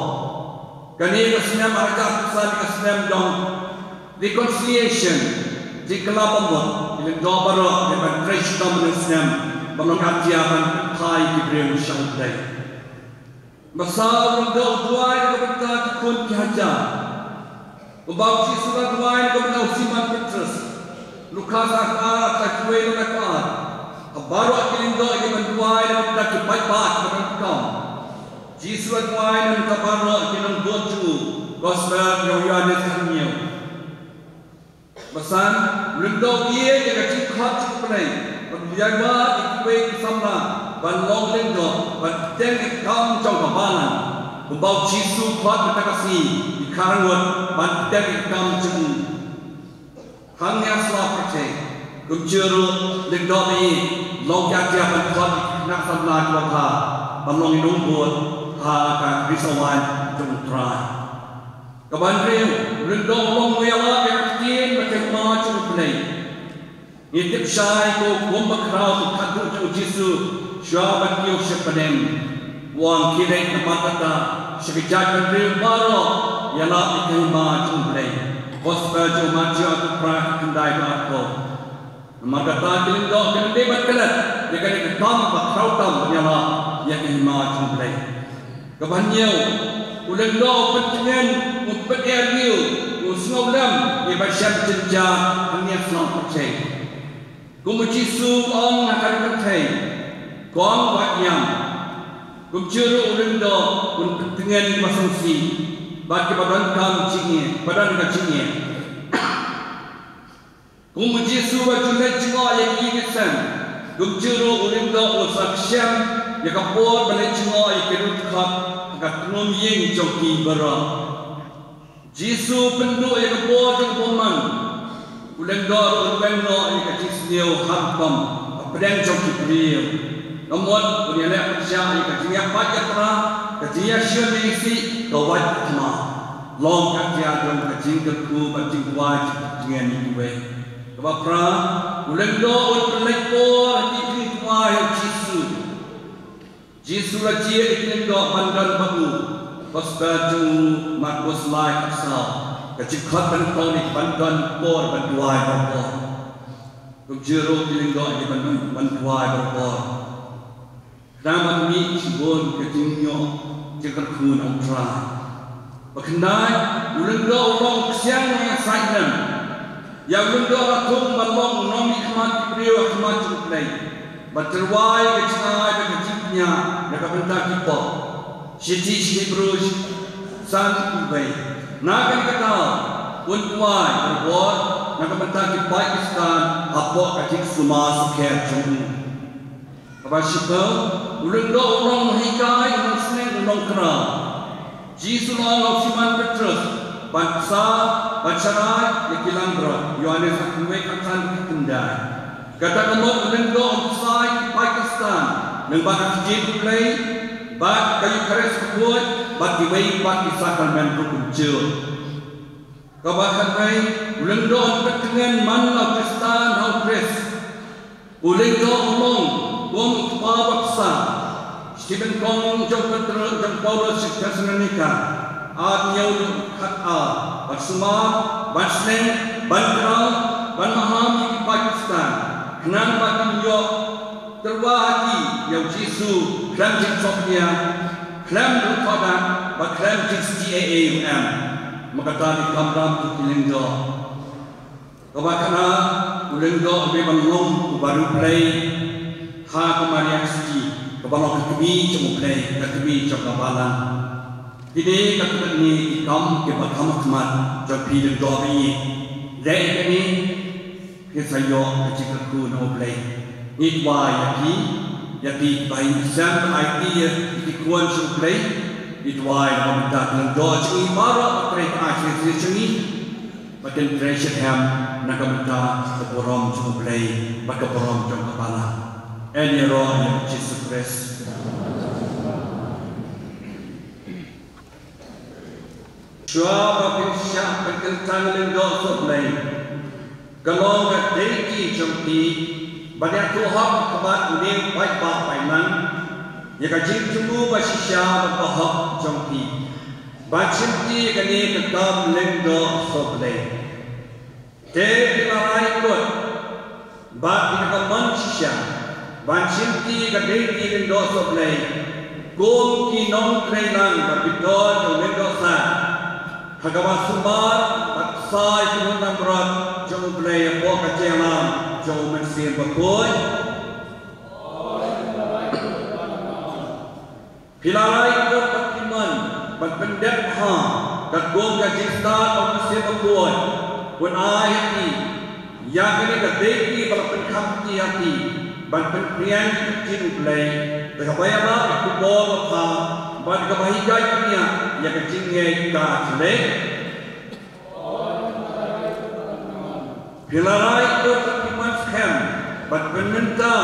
Kane ka snem ar hajar arphew san ka snem jong reconciliation, jingkylla bamut. Ki lyngdoh baroh ki dei ban trei shitom mynne u snem ban long ka jia ban phai ki briew sha U Blei. Ba saw, u lyngdoh u duwai na ka bynta ki khun ki hajar. Kumba u Jisu u la duwai na ka bynta u Simon Petrus. Lukas ar, khatlai, khatlai wei, khatlai ar. Baroh ki lyngdoh ki dei ban duwai na ka bynta ki paidbah kiba donkam. Jisu u la duwai na ka bynta baroh ki nongbud jong u. Gospel jong u Ïoannis khathynñiew. Ba san, u lyngdoh u ïeit ïa ka jingkhot jong U Blei, bad u ïaid wad ïa kiwei ki samla ban long lyngdoh, ban bteng ïa ka kam jong ka balang. Kumba u Jisu u khot mynta ka sngi ïa ki arngut ban bteng ïa ka kam jong u. Hangne ha sla pyrthei, kumjuh ruh lyngdoh ba ïeit long ka jia ban khot ïa ki khynnah samla kiba bha ban long ki nongbud ha ka ri sawan jong U Trai. Kaba hynriew, u lyngdoh u long u ïalap ïa ka ktien bad ka hima jong U Blei. Ngi tip shai ko u khun bakhraw ba khatduh jong u Jisu shuwa ban kiew shapdeng. U ong, khie leit namar kata sha ki jaitbynriew baroh, ïalap ïa ka hima jong U Blei. Gospel jong u Mathaios arphew phra, khatkhyndai bad arphew. Namar kata ki lyngdoh kin dei ban klet ïa kane ka kam bakhraw tam ban ïalap ïa ka hima jong U Blei. Kaba hynñiew, u lyngdoh u pyntngen, u pynerngiew, u sngewlem ïa kiba shem jynjar hangne ha sla pyrthei. Kum u Jisu u ong ha kane ka kynthei, kong, wat ïam. Kumjuh ruh u lyngdoh un pyntngen ïa kiba sngewsih bad kiba donkam jingeh, ba don ka jingeh. Kum u Jisu uba ju leit jngoh ïa ki ïing ki sem, kumjuh ruh u lyngdoh u sa kyrshem ïa ka por ban leit jngoh ïa ki riewdkhot ha ka tnum ïing jong ki baroh. Jisu u pynduh ïa ka bor jong u bymman. U lyngdoh ruh un weng noh ïa ka jingsniew ha rukom hapdeng jong ki briew. Ka mut un ïaleh pyrshah ïa ka jingïapait ïapra, ka jingïashun ïasih, ka wait ka thma. Long ka jia jong ka jingkyrkhu bad jingduwai jingtngen ïa kiwei. Kaba phra, u lyngdoh un pynleit por ha ki jingduwai ïa u Jisu. Jisu u la jied ïa ki lyngdoh ban don bad u. Gospel jong u Markus lai, khatsaw. Ka jingkhot ban kong ne ban don por ban duwai barabor. Kumjuh ruh ki lyngdoh ïa ki ban, ban duwai barabor. Khnang ban mih shibun ka jingïoh jingkyrkhu na U Trai. Ba khyndai, u lyngdoh u long u ksiang nongïasaid lem. Ïa u lyngdoh la thung ban long u nongmihkhmat ki briew ha khmat jong U Blei, ban tyrwa ïa ka jingai bad ka jingkñia na ka bynta ki pop. Shithi sha ki Hebru san, wei. Na kane ka daw un duwai barabor na ka bynta ki paid Khristan hapoh ka jingsumar sukher jong u. Kaba shiphew, u lyngdoh u long u nonghikai, u nongsneng, u nongkhraw. Jisu u la ong ha u Simon Petrus, Ban pynbsa, ban sharai ïa ki langbrot. Ïoannis khatwei, khatsan, khatkhyndai. Kata ka mut u lyngdoh un pynbsa ïa ki paid Khristan lyngba ka ktien U Blei, bad ka Eukharist bakhuid, bad kiwei pat ki sakramen ruh kumjuh. Kaba khatwei, u lyngdoh un pyntngen man la u Khristan ha u Khrist. U lyngdoh u long kum u kpa ba pynbsa. Shi tymmen kong jong u Petrus, jong u Paulus sha ki Thessalonika, ar hynñiew, khatar, ban sumar, ban sneng, ban khraw, ban maham ïa ki paid Khristan, khnang ba kin ïoh tyrwa ha ki ïa u Jisu khlem jingsngewkhia, khlem ruh thohdan, bad khlem jingshaniah ei ei ruh em. Ma kata ki kamram ki lyngdoh. Kaba khatnar, u lyngdoh u dei ban long uba riewblei ha ka Maria Ksti, kaba long ka kmie jong U Blei, ka kmie jong ka Balang. Kine ki dei katne ki kam kiba kham hakhmat jong phi lyngdoh ba ïeit. Dei kane, phin sa ïoh ka jingkyrkhu na U Blei. Ngi duwai ïa phi, ïa phi kiba ïeit, sngewbha aiti ïa ki khun sha U Blei. Ngi duwai na ka bynta ka lyngdoh jong ngi baroh, ba trei ka aiñ shisha jong ngi, ba kin trei shitrhem na ka bynta ka burom jong U Blei bad ka burom jong ka Balang. Yn ïaroh ïa U Jisu Khrist. Shuwa ba phin shah pynkyntang lyngdoh sohblei, ka long ka deiti jong phi ban ïathuh hok ha khmat une u paidbah paidlang ïa ka jingthmu ba shisha bad ba hok jong phi, ban shimti ïa kane ka kam lyngdoh sohblei. Te phi la rai kut bad phi la ka mon shisha ban shimti ïa ka deiti lyngdoh sohblei kum ki nongtrei lang bad ki don jong u lyngdoh saw, ha kaba sumar bad pynbsa ïa ki nongthoh langbrot jong U Blei hapoh ka jingïalam jong U Mynsiem Bakhuid. Phi la rai kut bad phi mon ban pyndep bha katkum ka jingstad ba U Mynsiem Bakhuid un ai ha phi ïa kane ka deiti ba la pynkham kti ha phi ban pynphriang ïa ka ktien U Blei da kaba ïarap ïa ka khubor babha bad da kaba hikai bniah ïa ka jingngeit ka jingkhuslai. Phi la rai kut bad phi mon skhem ban pynmynta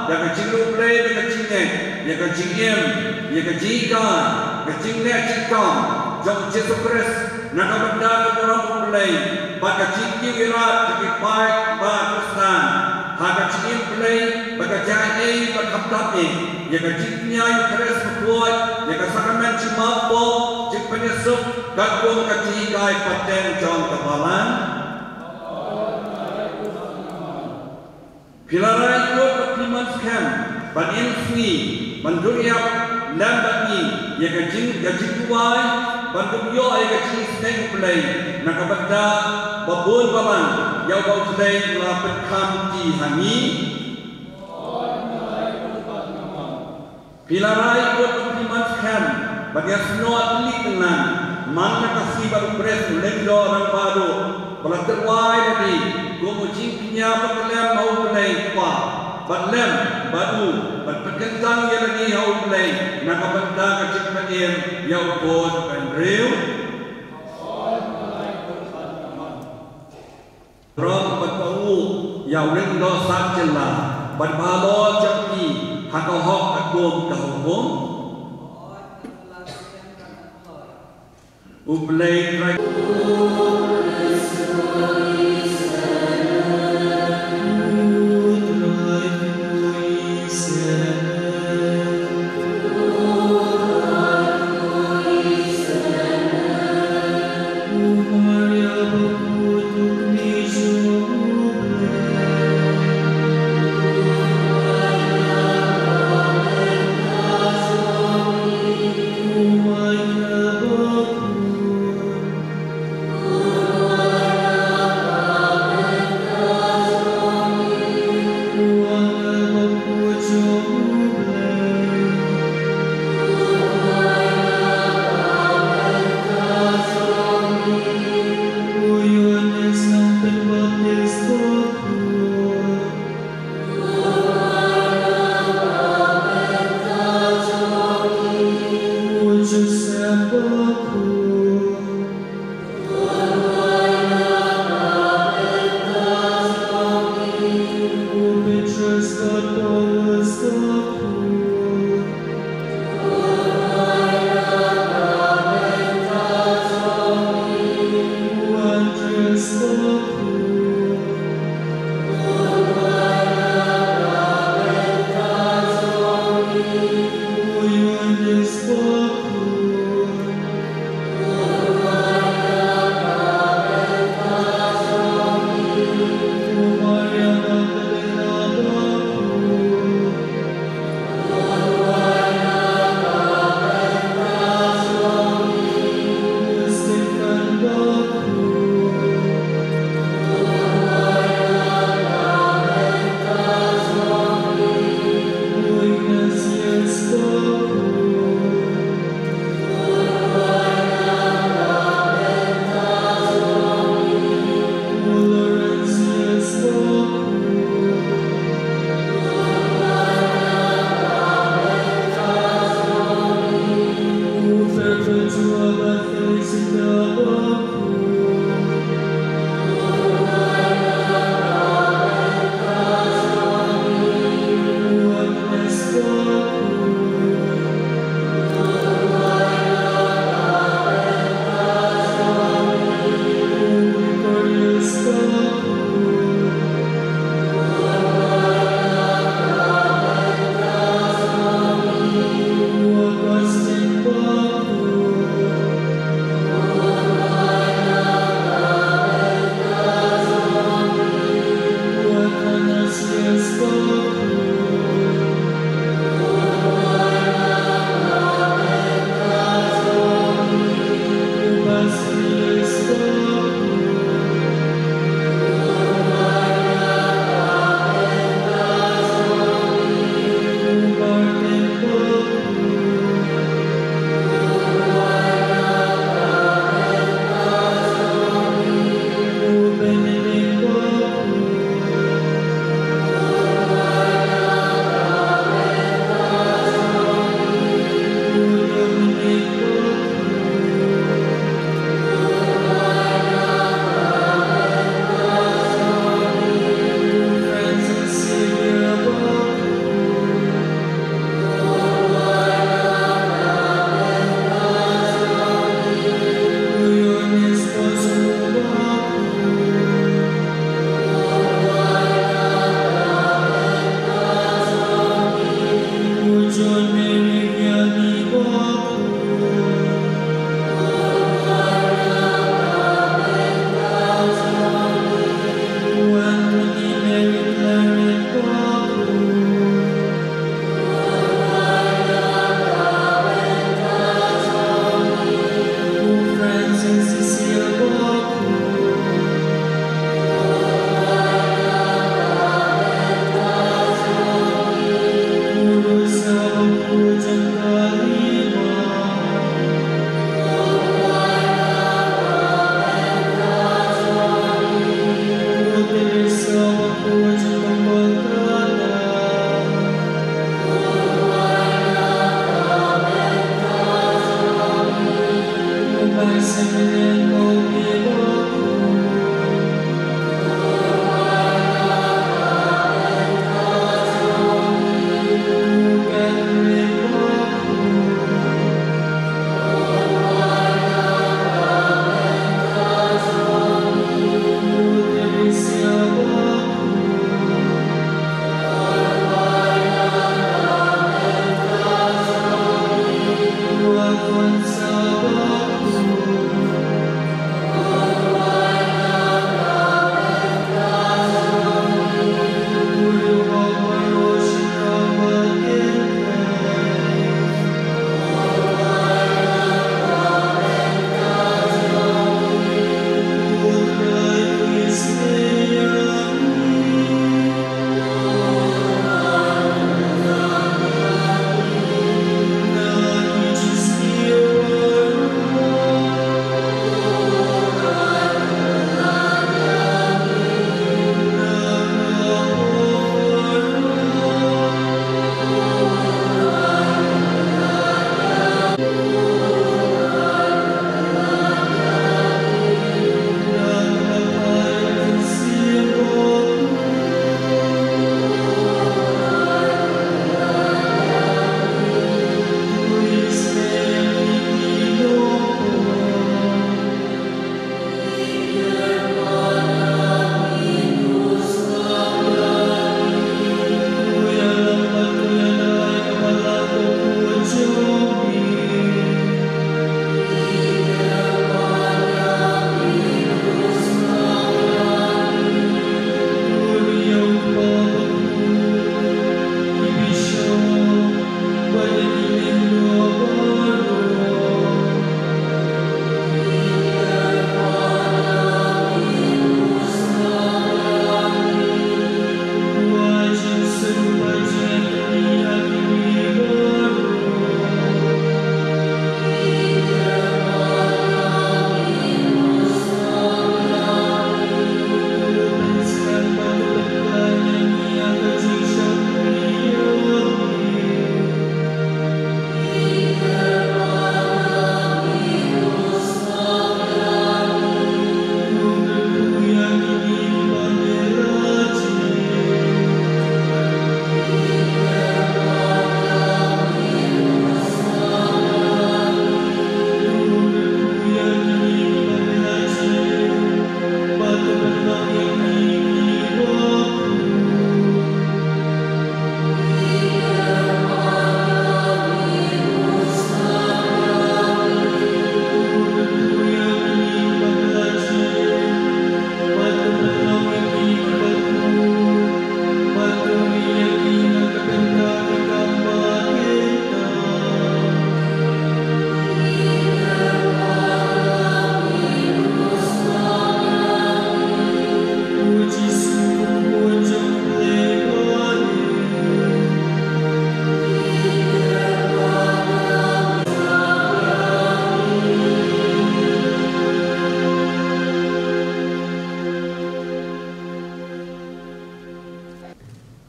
ïa ka jingriewblei bad ka jingngeit, ïa ka jingim, ïa ka jinghikai, ka jingleh jingkam jong U Jisu Khrist na ka bynta ka burom U Blei bad ka jingkiew ïarap jong ki paidbah Khristan ha ka jingim Blei bad ka jingaiei bad khamtam eh, ïa ka jingkñia ïa U Khrist Bakhuid, ïa ka sakramen jingmap pop, jingpynïasuk, katkum ka jinghikai pateng jong ka Balang. Phi la rai kut bad phi mon skhem ban im sngi, ban duh ïap lem bad ngi ïa ka jing, ka jingduwai, ban dup ïoh ïa ka jingisynei U Blei na ka bynta ba bun balang ïa uba U Blei u la pynkham kti ha ngi. Phi la rai kut bad phi mon skhem ban ïasnoh tylli tynnad man la ka sngi ba U Khrist u lyngdoh rangbah ruh ba la tyrwa ïa lade kum u jingkñia ba kyllem ha U Blei Kpa, bad lem bad u, bad pynkyntang ïa lade ha U Blei na ka bynta ka jingpynim ïa u khun bynriew. Burom bad ba u ïa u lyngdoh sat jylla bad ba halor jong ki ha ka hok katkum ka hukum. U Blei Trai.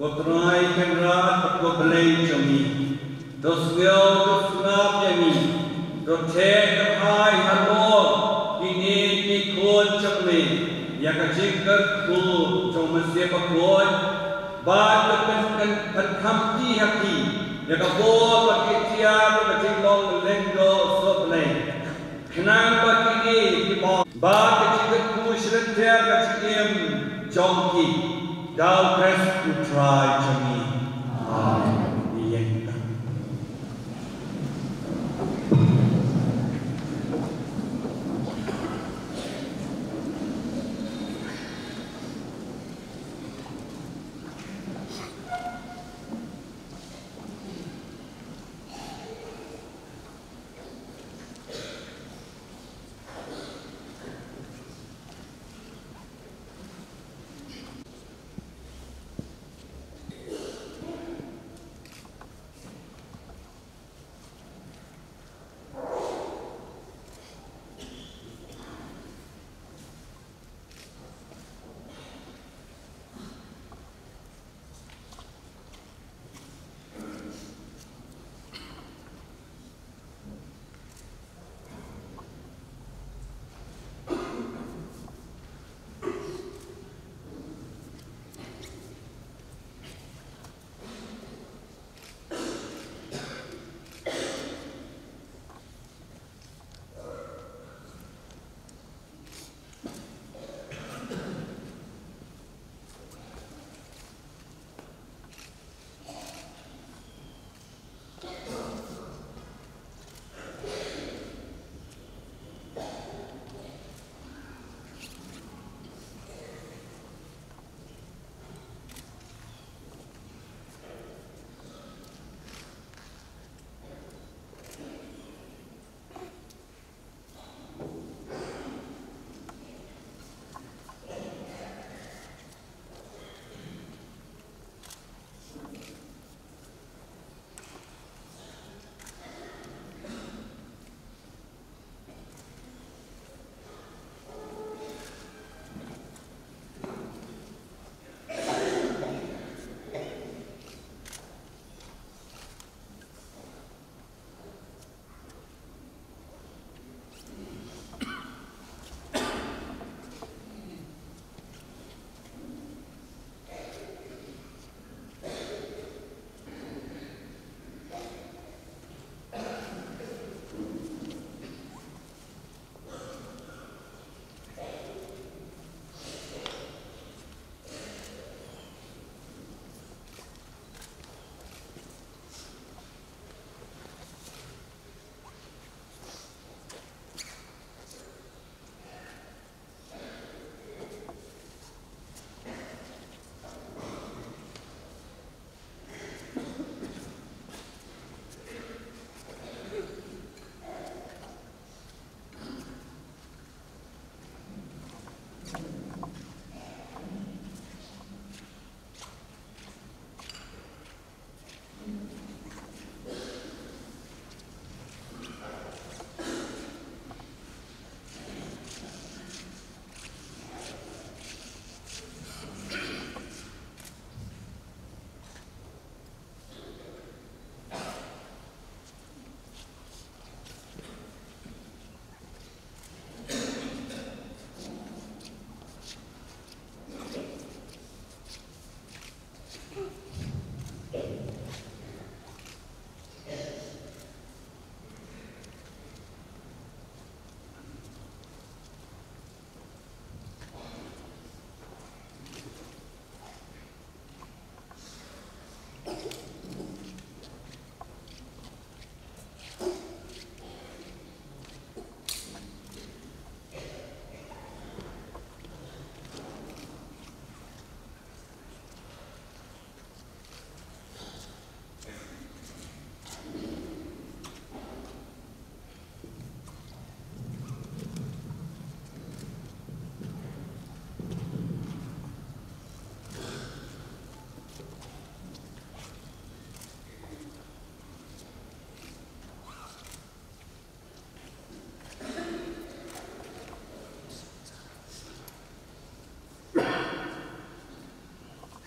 Ko Trai Kynrad, ko Blei jong ngi, to sngew, to sngap ïa ngi, to theh kyrhai halor kine ki khun jong me ïa ka jingkyrkhu jong u Mynsiem Bakhuid, bad to pyn, pyn, pynkham kti ha ki ïa ka bor bad ki tiar ka jinglong lyngdoh soh Blei. Khnang ba kine ki bor bad ka jingkyrkhu shlynter ka jingim jong ki, da u Khrist u Trai jong ngi. Amen. Ïeng tang.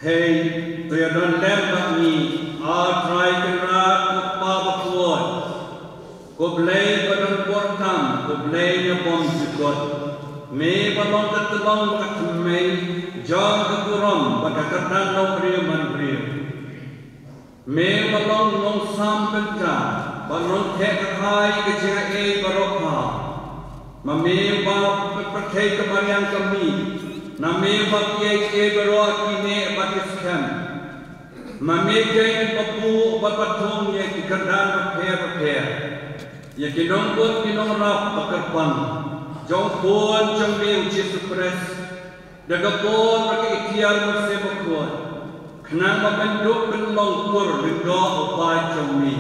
Hei, to ïadon lem bad ngi, A Trai Kynrad, ko Kpa bakhuid, ko Blei badonbor tam, ko Blei ñiabymjukut. Me ba long ka tyllong bad ka thymmei jong ka burom bad ka kyrdan nongbriew manbriew. Me ba long nongsam bynta bad nongtheh kyrhai ka jingaiei baroh. Ma me ba pynpyrthei ka mariang ka mih, na me ba kiei kiei baroh ki neh bad ki skhem. Ma me dei uba buh bad ba thung ïa ki kyrdan bapher bapher, ïa ki nongbud ki nongrap ba kyrpang jong u Khun jong me u Jisu Khrist, da ka bor bad ka iktiar u Mynsiem Bakhuid, khnang ba men dup men long kur lyngdoh u paid jong me.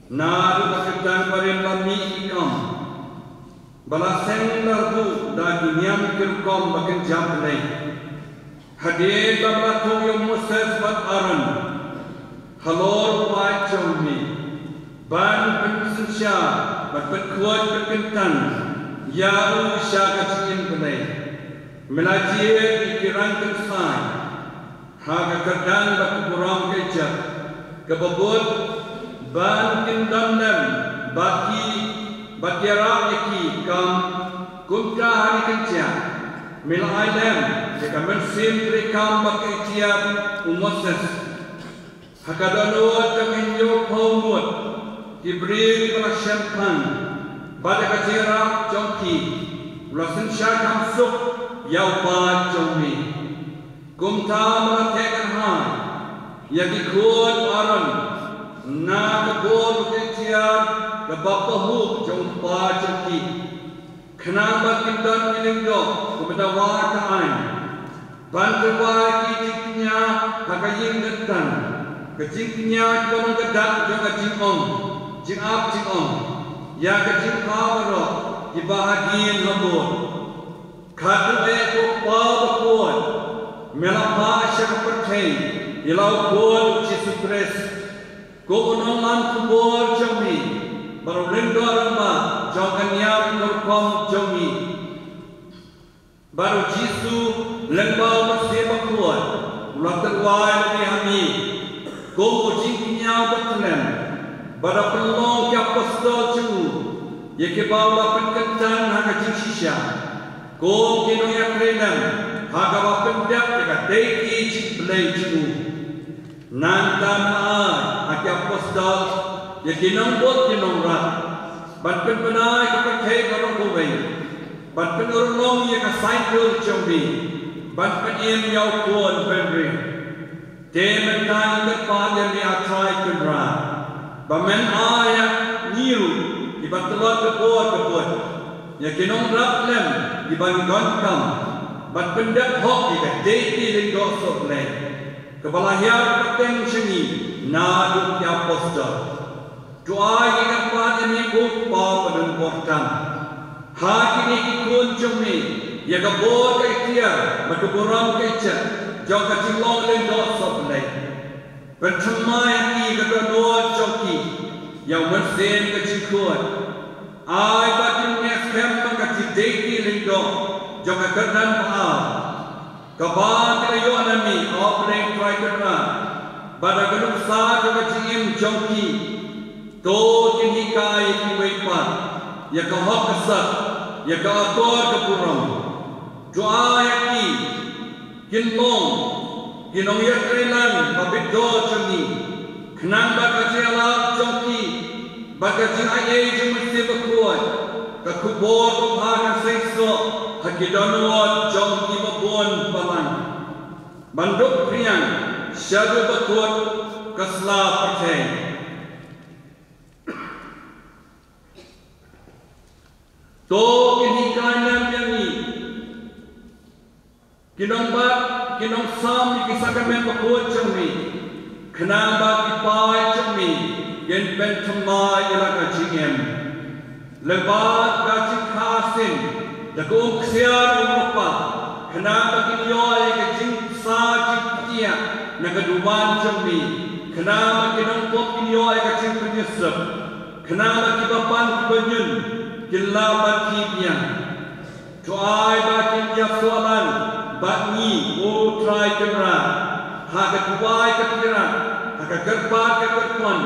Naduh ba kyrdan barim la mih ki kam, ba la seng la rbuh da ki niam ki rukom ba kynja Blei, hadien ba la thung ïa u Moses bad Aaron halor u paid jong me, ban pynsynshar bad pynkhuid pynkyntang ïa u sha ka jingim Blei. Me la jied ïa ki rangkynsai ha ka kyrdan bad ka burom ka ijab, kaba bud ban kyndon lem bad ki, bad ïarap ïa ki kam kumta ha ki kynja. Me la ai lem ïa ka mynsiem treikam bad ka iktiar u Moses. Ha ka dohnud jong ki hynñiewphew ngut ki briew kiba la shemphang bad ïa ka jingïarap jong ki, u la synshar kham suk ïa u paid jong me. Kumta me la theh kyrhai ïa ki khun u Aaron na ka bor ka iktiar kaba pahuh jong u paid jong ki, khnang ba kin don ki lyngdoh kumba ka dawa ka aiñ, ban tyrwa ïa ki jingkñia ha ka ïing ka tang, ka jingkñia kiba long ka dak jong ka jingong jingap jingong ïa ka jingkha baroh kiba hadien habud. Khatduh eh, ko Kpa bakhuid, me la phah sha ka pyrthei ïa la u Khun u Jisu Khrist, kum u nonglan khubor jong me bad u lyngdoh rangbah jong ka niam ka rukom jong me. Bad u Jisu lyngba u Mynsiem Bakhuid u la tyrwa ïa me ha me kum u jingkñia uba tyllem, bad da pynlong ki apostol jong u, ïa kiba u la pynkyntang ha ka jingshisha kum ki nongïatreilang ha kaba pyndep ïa ka dei ki jingblei jong u. Nangta me la ai ha ki apostol ïa ki nongbud ki nongrat ban pynbna ïa ka pyrthei baroh kawei, ban pynurlong ïa ka saiñdur jong me, ban pynim ïa u Khun Bynriew. Te mynta ngi kyrpad ïa me, A Trai Kynrad, ba men ai ïa ngi ruh kiba tlot ka bor ka buit, ïa ki nongrap lem kiba ngi donkam, ban pyndep hok ïa ka dei ki lyngdoh sohblei kaba la hiar pateng sha ngi naduh ki apostol. To ai ngi kyrpad ïa me, ko Kpa badonbor tam, ha kine ki khun jong me, ïa ka bor ka iktiar bad ka burom ka ijab jong ka jinglong lyngdoh sohblei. Pynthymmai ïa ki ha ka dohnud jong ki ïa u mynsiem ka jingkhuid. Ai ba kin neh skhem ba ka jingdei ki lyngdoh jong ka kyrdan ba ar, kaba ki la ïoh na me, A Blei Trai Kynrad, bad ha ka nuksa jong ka jingim jong ki. To kin hikai ïa kiwei pat ïa ka hok ka sat, ïa ka akor ka burom. To ai ïa ki kin long ki nongïatreilang babit dor jong ngi, khnang ba ka jingïalap jong ki bad ka jingaiei jong u Mynsiem Bakhuid, ka khubor babha kan seisoh ha ki dohnud jong kiba bun balang, ban dup phriang shaduh ba kut ka sla pyrthei. To kin hikai lem ïa ngi, ki nongbat, ki nongsam ïa ki sakramen bakhuid jong me, khnang ba ki paid jong me kin pynthymmai ïa la ka jingim. Lyngba ka jingkha sien da ka umksiar u Kpa, khnang ba kin ïoh ïa ka jingsa jingpynïap na ka duwan jong me, khnang ba ki nongpop kin ïoh ïa ka jingpynïasuk, khnang ba kiba pan kiba ñiun kin lah ban khie biang. To ai ba kin ïasoh lang Bad ngi, ko Trai Kynrad, ha ka duwai ka Trai, ha ka kyrpad ka kyrpon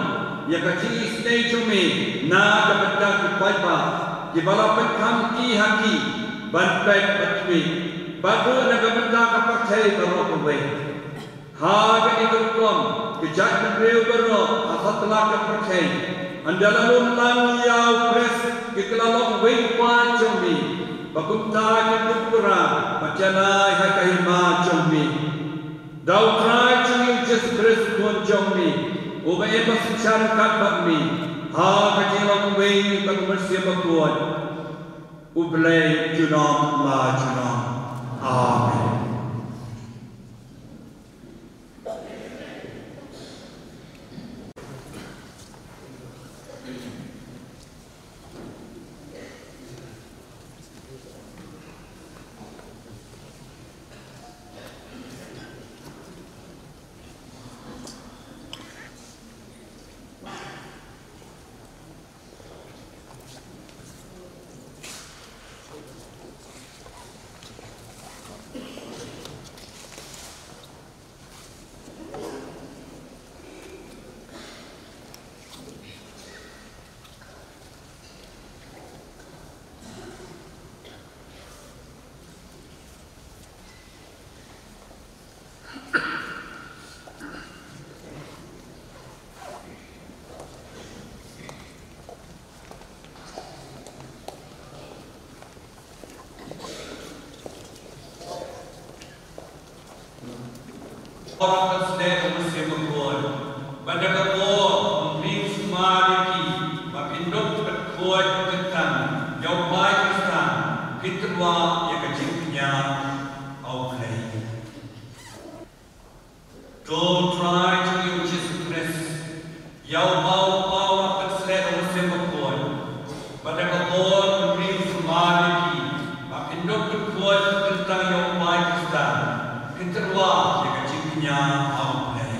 ïa ka jingisynei jong me na ka bynta ki paidbah kiba la pynkham ki ha ki ban peit bad tbit, bad ruh na ka bynta ka pyrthei baroh kawei. Ha kane ka rukom, ka jaitbynriew baroh ha satlak ka pyrthei, ynda la lum lang ïa U Khrist, ki la long uwei u paid jong me, ba kumta kin dup kyrpad bad janai ha ka hima jong me. Da U Trai jong ngi U Jisu Khrist U Khun jong me, uba im bad synshar ryngkat bad me ha ka jinglong uwei bad U Mynsiem Bakhuid, U Blei junom la junom. Amen. Bad da ka bor U Mynsiem Bakhuid, bad da ka bor U Mynsiem Bakhuid, ba phin dup pynkhuid kyntang ïa u paid Khristan, phin tyrwa ïa ka jingkñia ha U Blei. To Trai jong ngi U Jisu Khrist, ïa uba u paw la pynshlur da U Mynsiem Bakhuid, bad da ka bor U Mynsiem Bakhuid, ba phin dup pynkhuid kyntang ïa u paid Khristan, phin tyrwa ïa ka jingkñia ha U Blei.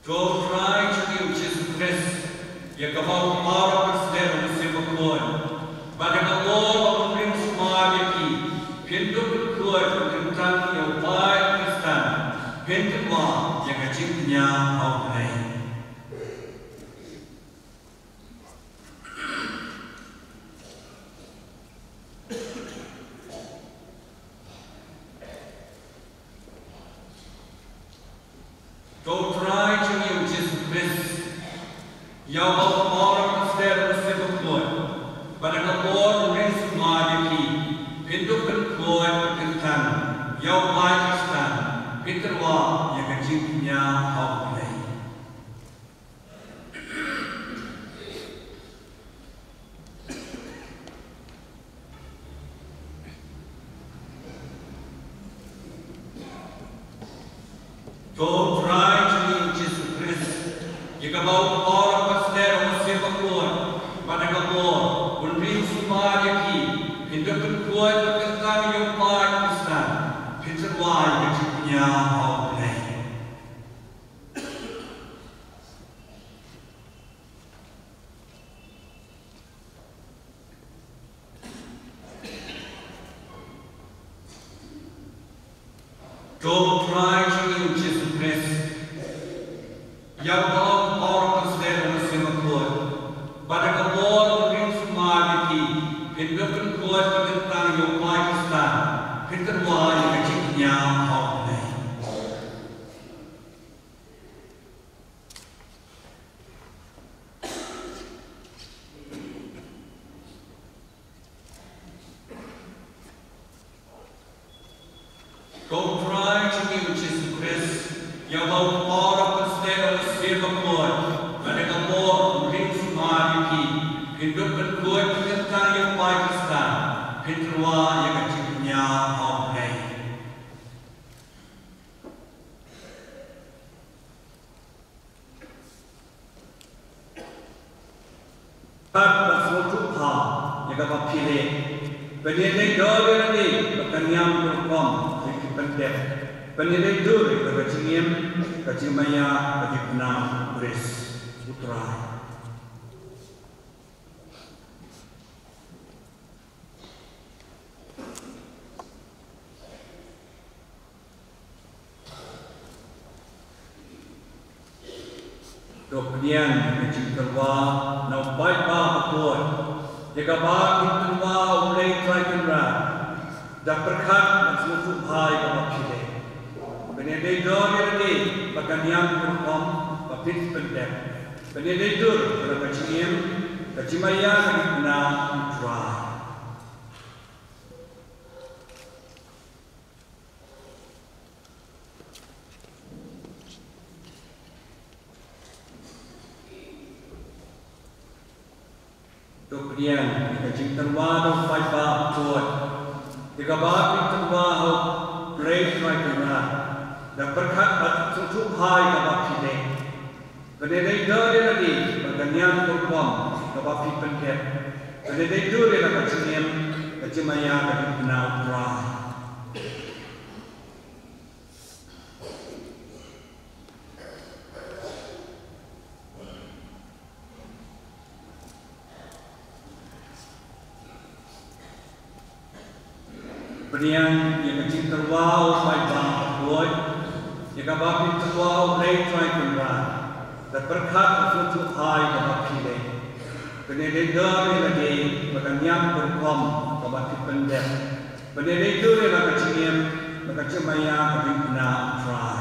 To Trai jong ngi U Jisu Khrist, ïa kaba u paw la pynshlur da U Mynsiem Bakhuid, bad da ka bor U Mynsiem Bakhuid, phin dup pynkhuid kyntang ïa u paid Khristan, phin tyrwa ïa ka jingkñia ha U Blei. To Trai jong ngi U Jisu Khrist, ïa uba u paw la pynshlur da U Mynsiem Bakhuid, bad da ka bor U Mynsiem Bakhuid, phin dup pynkhuid kyntang ïa u paid Khristan, phin tyrwa ïa ka jingkñia ha U Blei. To Trai jong ngi U Jisu Khrist, ïa kaba u paw la pynshlur da U Mynsiem Bakhuid, bad da ka bor U Mynsiem Bakhuid, phin dup pynkhuid kyntang ïa u paid Khristan, phin tyrwa ïa ka jingkñia ha U Blei. To Trai jong ngi U Jisu Khrist, ïa uba u paw la pynshlur da U Mynsiem Bakhuid, bad da ka bor U Mynsiem Bakhuid, phin dup pynkhuid kyntang ïa u paid Khristan, phin tyrwa ïa ka jingkñia ha U Blei. Ko Trai jong ngi U Jisu Khrist, ïa uba u paw la pynshlur da U Mynsiem Bakhuid, bad da ka bor U Mynsiem Bakhuid, phin dup pynkhuid kyntang ïa u paid Khristan, phin tyrwa ïa ka jingkñia ha U Blei. Bad sngewthuh bha ïa kaba phi leh. Pynïadei dur ïa lade bad ka niam ka rukom jong ki pyndep. Pynïadei dur ïa ka jingim, ka jingmaïa, ka jingpynap U Khrist U Trai. To pdiang ïa ka jingtyrwa na u paidbah bakhuid ïa kaba phin tyrwa ha U Blei Trai Kynrad da pyrkhat bad sngewthuh bha ïa kaba phi leh. Phin ïadei dur ïa lade bad ka niam ka rukom ba phin pyndep. Phin ïadei dur ïa la ka jingim, ka jingmaïa, ka jingpynah U Trai. To pdiang ïa ka jingtyrwa na u paidbah bakhuid ïa kaba phin tyrwa ha U Blei Trai Kynrad da pyrkhat bad sngewthuh bha ïa kaba phi leh. Phin ïadei dur ïa lade bad ka niam ka rukom kaba phi pyndep. Phin ïadei dur ïa la ka jingim, ka jingmaïa, ka jingpynah U Trai. Pdiang ïa ka jingtyrwa u paidbah bakhuid ïa kaba phin tyrwa ha U Blei Trai Kynrad da pyrkhat bad sngewthuh bha ïa kaba phi leh. Phin ïadei dur ïa lade bad ka niam ka rukom kaba phi pyndep. Phin ïadei dur ïa la ka jingim, la ka jingmaïa, ka jingpynah U Trai.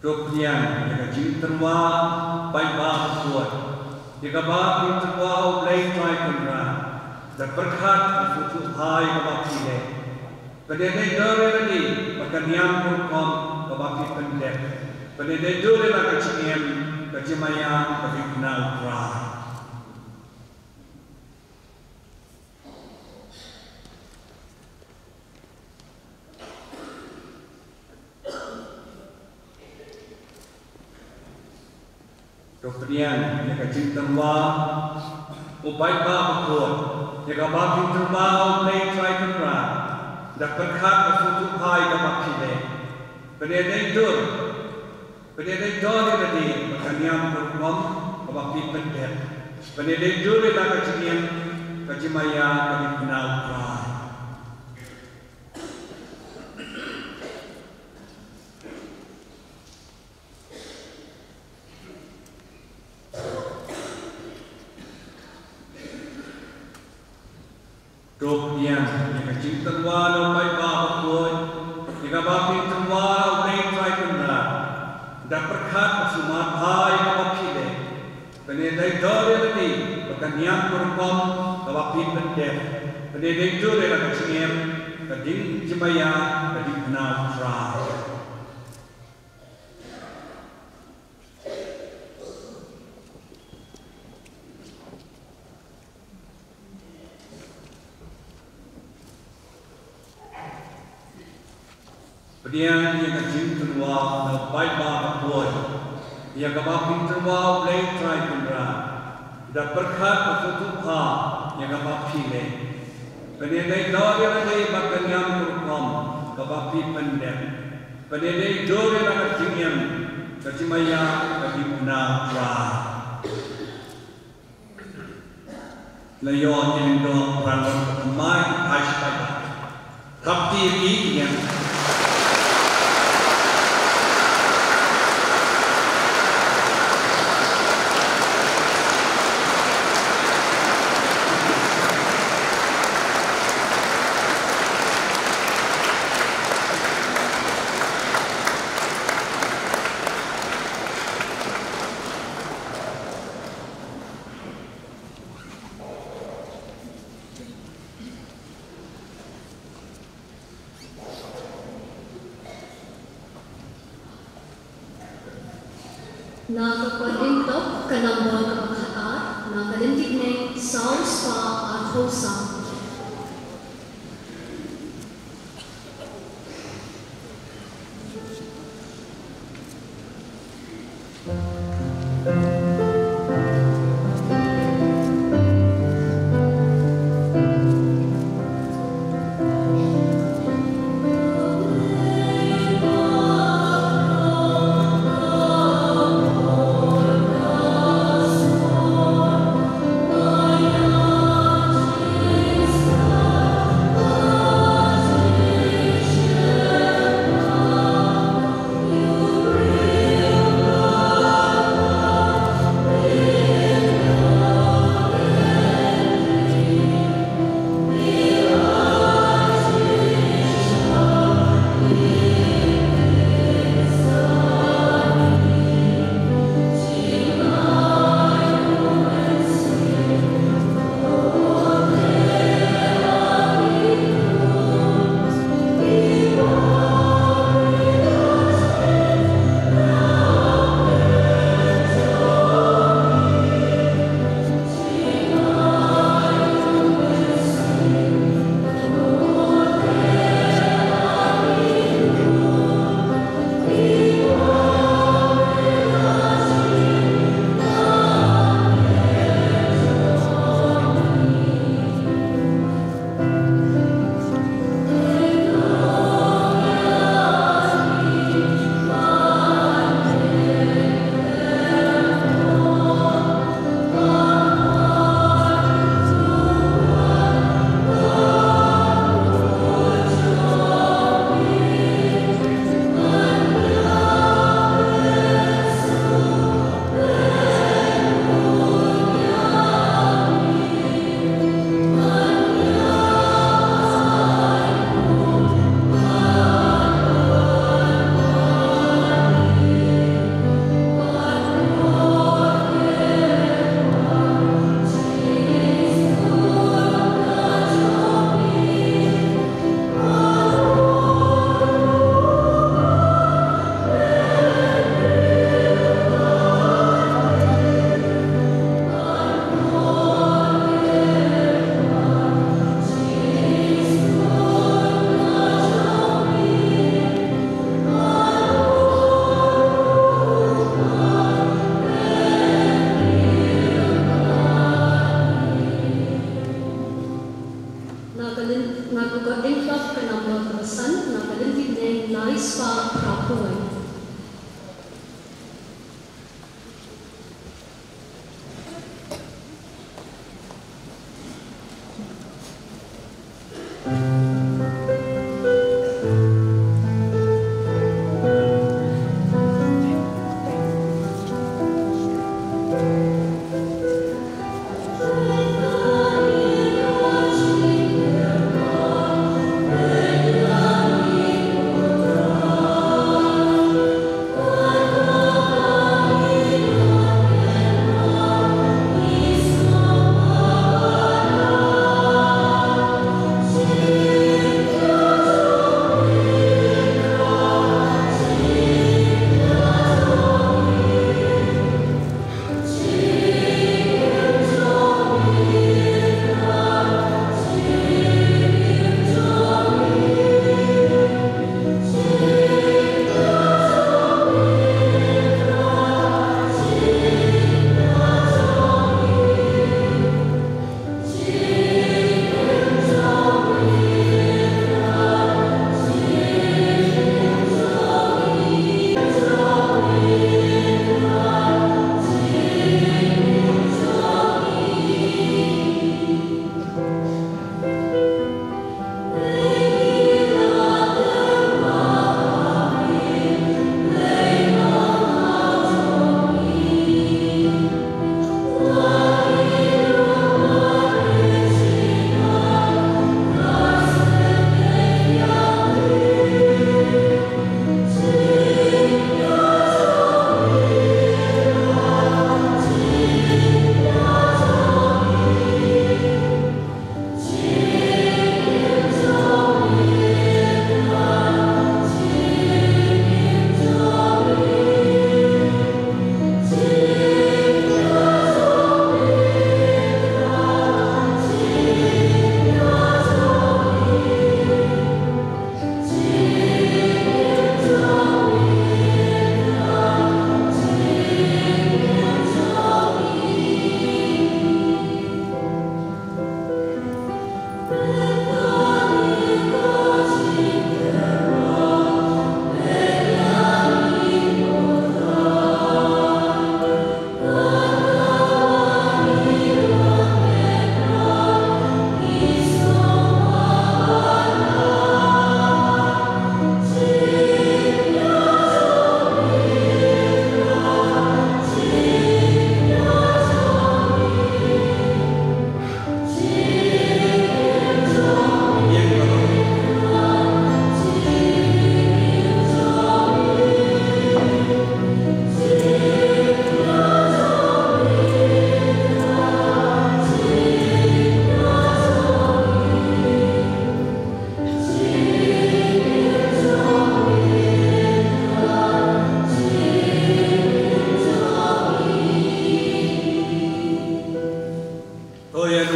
To pdiang ïa ka jingtyrwa paidbah bakhuid ïa kaba phin tyrwa ha U Blei Trai Kynrad da pyrkhat bad sngewthuh bha ïa kaba phi leh. Phin ïadei dur ïa lade bad ka niam ka rukom kaba phi pyndep. Phin ïadei dur ïa la ka jingim, ka jingmaïa, ka jingpynah U Trai. To pdiang ïa ka jingtyrwa u paidbah bakhuid ïa kaba phin tyrwa ha U Blei Trai Kynrad da pyrkhat bad sngewthuh bha ïa kaba phi leh. Phin ïadei dur, phin ïadei dur ïa lade bad ka niam ka rukom kaba phi pyndep. Phin ïadei dur ïa la ka jingim, ka jingmaïa, ka jingpynah U Trai. To pdiang ïa ka jingtyrwa na u paidbah bakhuid ïa kaba phin tyrwa ha U Blei Trai Kynrad da pyrkhat bad sumar bha ïa kaba phi leh. Phin ïadei dur ïa lade bad ka niam ka rukom kaba phi pyndep. Phin ïadei dur ïa la ka jingim, ka jingmaïa, ka jingpynah U Trai. Pdiang ïa ka jingtyrwa na u paidbah bakhuid ïa kaba phin tyrwa ha U Blei Trai Kynrad da pyrkhat bad sngewthuh bha ïa kaba phi leh. Phin ïadei dur ïa lade bad ka niam ka rukom kaba phi pyndep. Phin ïadei dur ïa la ka jingim, ka jingmaïa, ka jingpynah U Trai. La ïoh ïa ki lyngdoh ba la long ka thymmai, ki phai shipai ba. Thap kti ïa ki, ki ngiat. Na ka Kording Top, ka nombor kaba khatar, na ka Lyngdoh Nei, saw spah arphew saw.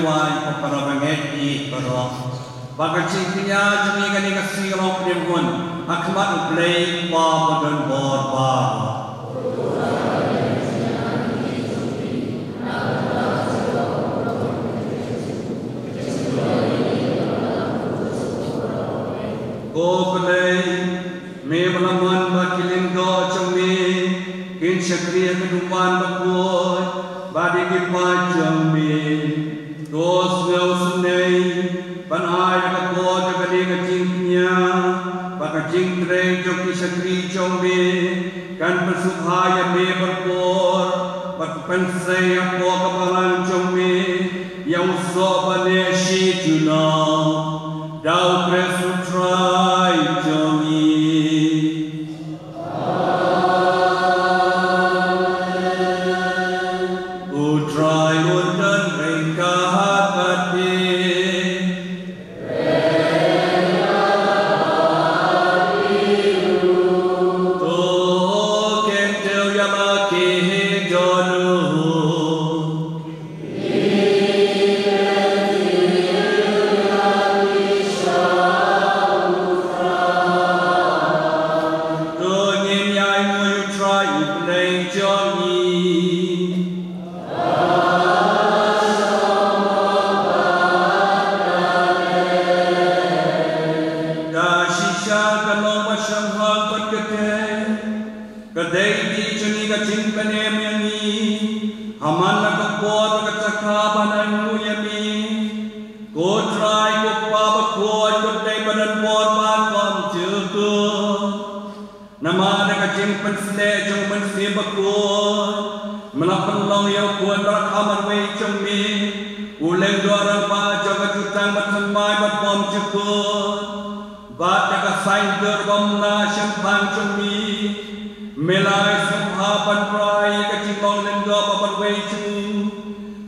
Ai ko para bangeit ïa baroh. Ba ka jingkñia jong ngi kane ka sngi ka long pdiang hun ha khmat U Blei Kpa badonbor baroh. Ko Blei, me ba la mon ba ki lyngdoh jong me kin shakri ha ka duwan bakhuid bad ïa ki paid jong me. To sngewsynei ban ai da ka por jong kane ka jingkñia ba ka jingtrei jong ki shakri jong me kan pynsngewbha ïa me barabor bad pynsei hapoh ka balang jong me ïa u soh ba neh shi junom. Da U Khrist U Trai jong ngi. U Trai un don ryngkat bad phi. To kyntiew ïa la ki dohnud. To ngin ïa ainguh ïa U Trai U Blei jong ngi. Da shisha ka long ba shemphang bad kyrteng. Ka dei ïa jong ngi ka jingpynim ïa ngi. Ha man la ka por bad ka jaka ban ainguh ïa me. Ko Trai ko Kpa bakhuid, ko Blei badonbor bad bymjukut. Namar da ka jingpynshlur jong U Mynsiem Bakhuid me la pynlong ïa u Khun ba la kha marwei jong me u lyngdoh rangbah jong ka jutang bathymmai bad bymjukut. Bad da ka saiñdur bymlah shemphang jong me, me la ai sngewbha ban rai ïa ka jinglong lyngdoh ba marwei jong u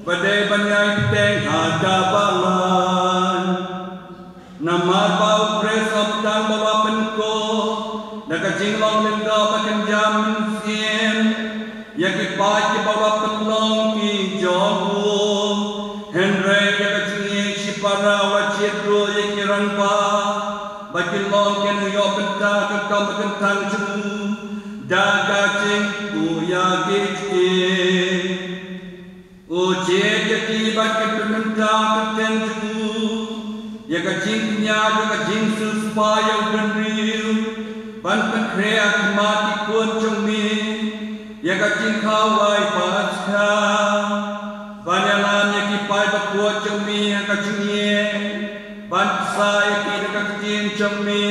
ba dei ban ïai bteng ha ka balang. Namar ba U Khrist um tang ba la pynkup da ka jinglong lyngdoh ba kynja mynsiem ïa ki paid kiba la pynlong ki jong u, hynrei da ka jingïeit shipara u la jied ruh ïa ki rangbah ba kin long ki nongïoh bynta ka kam ba kyntang jong u da ka jingkyrkhu ïa ki. U jied ïa ki ba kin pynbynta ka ktien jong u ïa ka jingkñia, ïa ka jingsiewspah ïa u bynriew, ban pynkhreh ha khmat ki khun jong me ïa ka jingkhawai paidbah, ban ïalam ïa ki paid bakhuid jong me ha ka jingïeit, ban pynshai ïa ki da ka ktien jong me,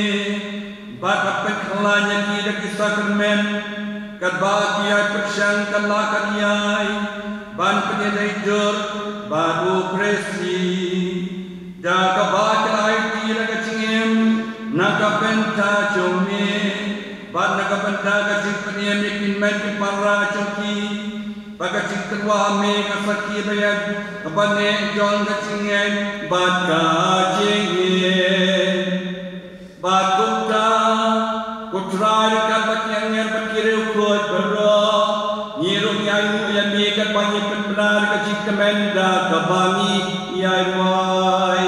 bad ban pynkhlaiñ ïa ki da ki sakramen, katba ki ïai pyrshang kat la kat ïai ban pynïadei dur bad U Khrist. Da kaba ki la aiti da ka jingim na ka bynta jong me, bad na ka bynta ka jingpynim ïa ki kmie ki para jong ki, bad ka jingtyrwa ha me ka sakhi ba ïa kaba neh jong ka jingngeit bad ka jingim. Bad kumta, ko Trai, ryngkat bad ki angel bad ki riewkhuid baroh, ngi ruh ngi ainguh ïa me katba ngi pynbna da ka jingkmen da kaba ngi ïai wai.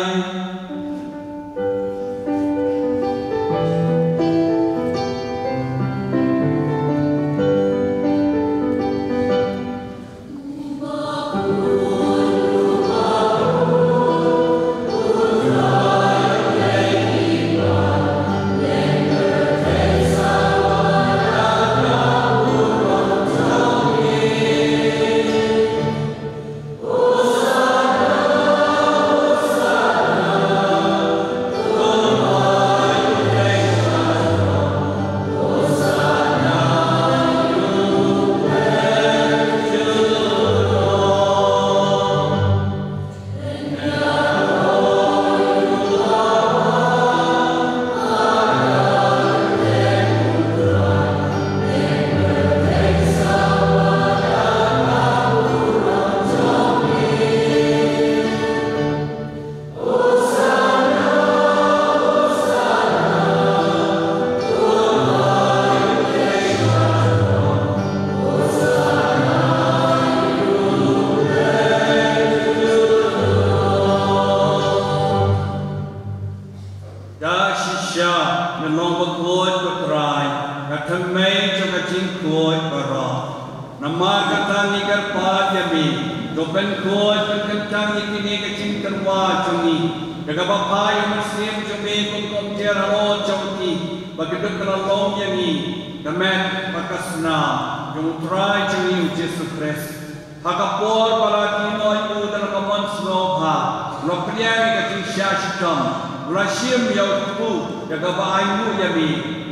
To pynkhuid pynkyntang ïa kine ka jingtyrwa jong ngi da kaba phah ïa u Mynsiem jong me kum ka umjer halor jong ki, ba ka duk ka la long ïa ngi ka met bad ka snam jong U Trai jong ngi U Jisu Khrist. Ha ka por ba la die noh ïa u da la ka mon sngewbha, u la pdiang ïa ka jingshah shitom, u la shim ïa u kpu da kaba ainguh ïa me,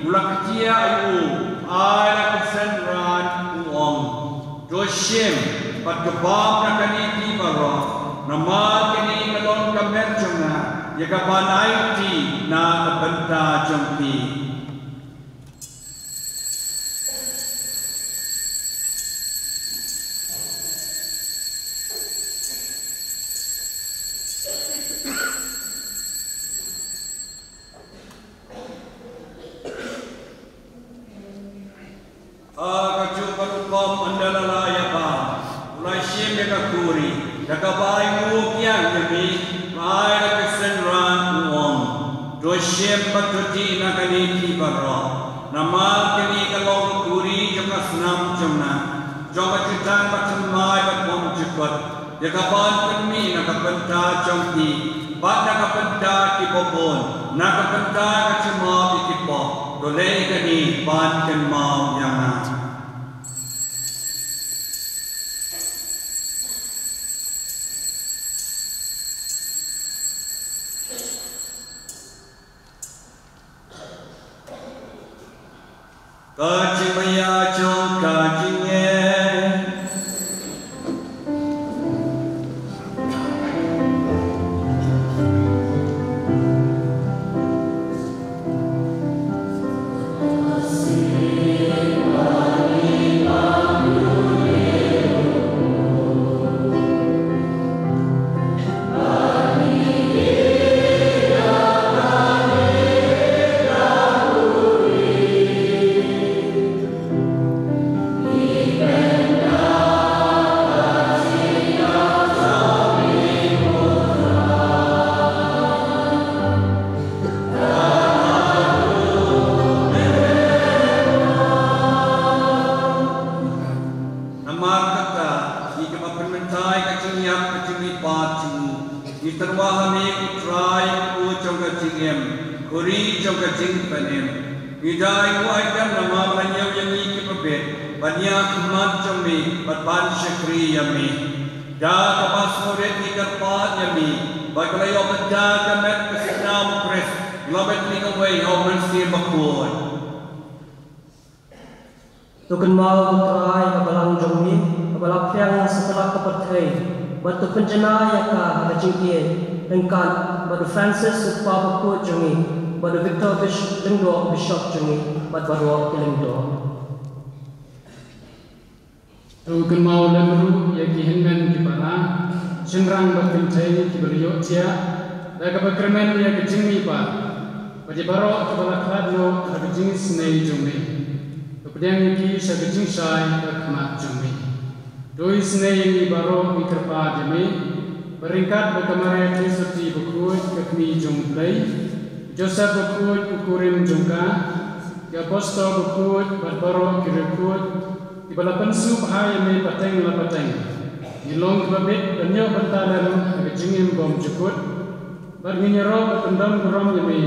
u la ktiah ïa u, ai la ka synran, u ong: To shim bad to bam na kane phi baroh, namar kane ka long ka met jong nga, ïa kaban aiti na ka bynta jong phi. Ha kajuh ka rukom ynda la lah ïa bam, u la shim ïa ka khuri da kaba ainguh biang ïa me, u ai la ka synran, u ong: To shim bad to dih na kane phi baroh, namar kane ka long ka khuri jong ka snam jong nga, jong ka jutang bathymmai bad bymjukut, ïa kaban pynmih na ka bynta jong phi bad na ka bynta ki babun, na ka bynta ka jingmap ïa ki pop. To leh kane ban kynmaw ïa nga. Ka jingmaïa jong ka jingngeit. Namar kata, ngi kynmaw pynmynta ïa ka jingïap ka jingmihpat jong u, ngi tyrwa ha me ko Trai, ko jong ka jingim, khuri jong ka jingpynim. Ngi da ainguh aidem namar ba la ñiew ïa ngi ki bapher ban ïakhmat jong me bad ban shakri ïa me. Da kaba sngewrit ngi kyrpad ïa me ba ka la ïoh bynta ka met ka snam U Khrist, ngi long bad ngi kawei ha U Mynsiem Bakhuid. To kynmaw ko Trai ka balang jong me, kaba la pdiang satlak ka pyrthei, bad to pynjanai ïa ka ha ka jingïeit ryngkat bad u Francis u Kpa Bakhuid jong ngi, bad u Victor Bish-, Lyngdoh Bishop jong ngi, bad baroh ki lyngdoh. To kynmaw lem ruh ïa ki hynmen ki para, shynrang bad kynthei kiba la ïohthiah da kaba kyrmen ïa ka jingmihpat, bad ïa baroh kiba la khlad noh ha ka jingisynei jong me. To pdiang ïa ki sha ka jingshai ha khmat jong me. To isynei ïa ngi baroh, ngi kyrpad ïa me, ba ryngkat bad ka Maria Theisotti Bakhuid ka Kmie jong U Blei, Joseph Bakhuid u kurim jong ka, ki apostol bakhuid bad baroh ki riewkhuid kiba la pynsngewbha ïa me pateng la pateng, ngin long kiba bit ban ïoh bynta lem ha ka jingim bymjukut, bad ngin ïaroh ban pyndon burom ïa me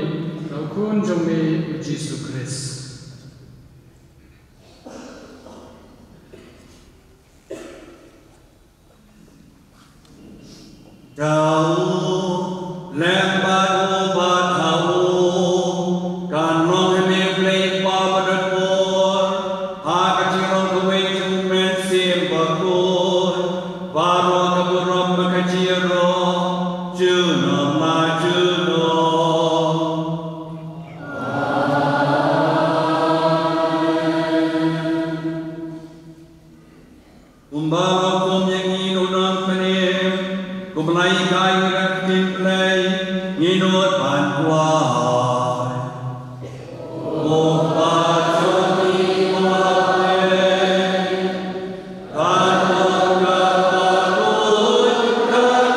da U Khun jong me U Jisu Khrist. Da u lem bad u bad ha u, kan long ha me U Blei Kpa badonbor, ha ka jinglong kawei jong U Mynsiem Bakhuid, baroh ka burom bad ka jingïaroh junom la junom. Kumba la hukum ïa ngi na u nongpynim, kumba la hikai ïa ngi da ka ktien Blei, ngin nud ban kwah. Ko Kpa jong ngi ba ha bneng, kan long ka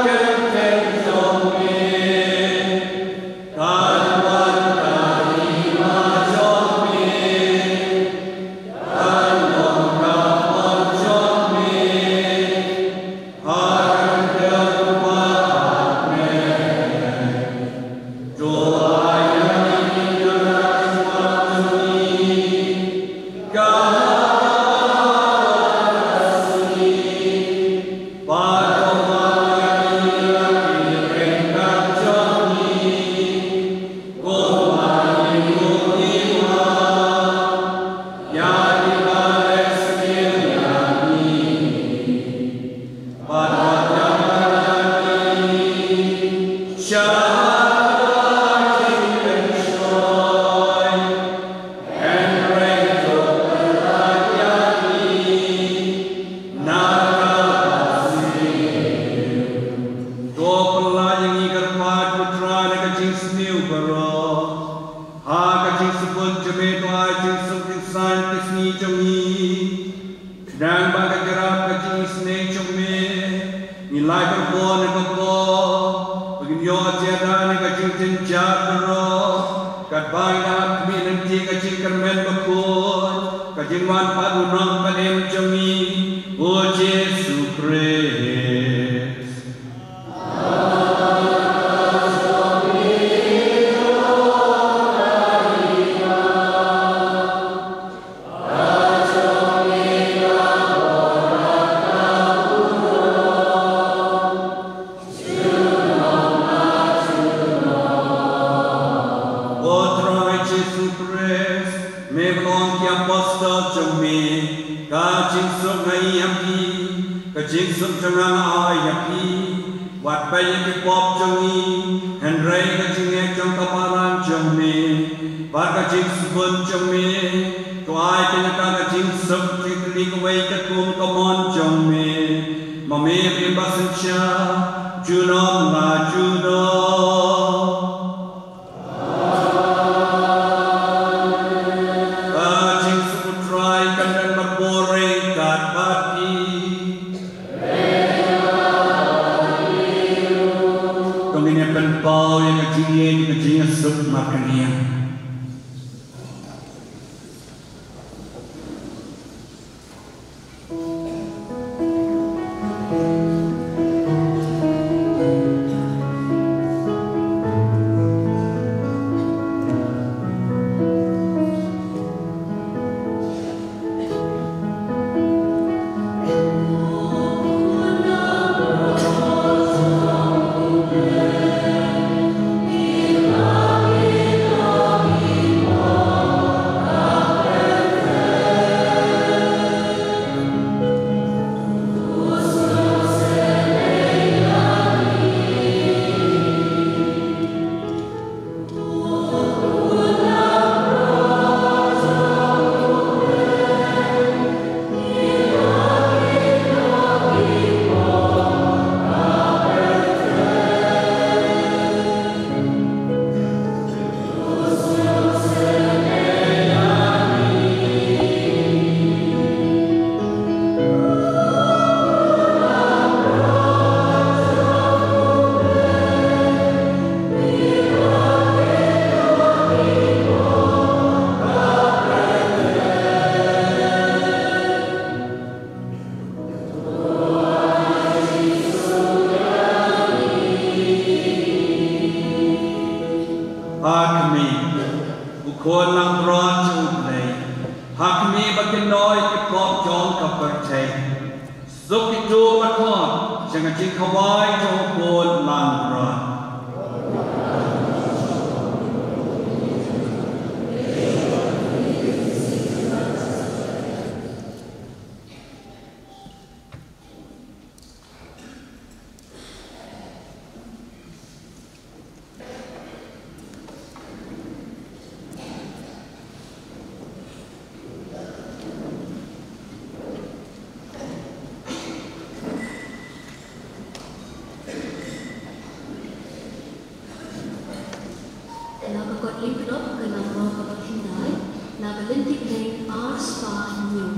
kyrteng jong me, kan wan ka hima jong me, kan long ka mon jong me, ha To pynlait ïa ngi kyrpad, ko Trai, na ka jingsniew baroh. Ha ka jingsbun jong me to ai jingsuk jingsaiñ ki sngi jong ngi. Khnang ba ka jingïarap ka jingisynei jong me, ngin lait bor na ka por, ba ngin ïoh jingïada na ka jingjynjar baroh, katba ngin ïa khmih lynti ka jingkyrmen bakhuid, ka jingwan pat u Nongpynim jong ngi, u Jisu Khrist. O Trai Jisu Khrist, me ba ong ki apostol jong me, ka jingsuk nga ai ha phi, ka jingsuk jong nga nga ai ha phi. Wat peit ïa ki pop jong ngi, hynrei ka jingngeit jong ka balang jong me, bad ka jingsbun jong me, to ai kane ka jingsuk jingtylli kawei katkum ka mon jong me. Ma me ba im ba synshar junom la junom. Ka jingsuk u Trai kan don marbuh ryngkat bad phi. To ngin ïa pynpaw ïa ka jingïeit ka jingïasuk markylliang. Ha khmih, u Khun langbrot jong U Blei. Ha khmih ba kin noi ki pop jong ka pyrthei. Suk kito ba khot sha ka jingkhawai jong U Khun langbrot. Na ka kot Lipdop ka nambor kaba khyndai, na ka lynti bneng ar spah hynñiew.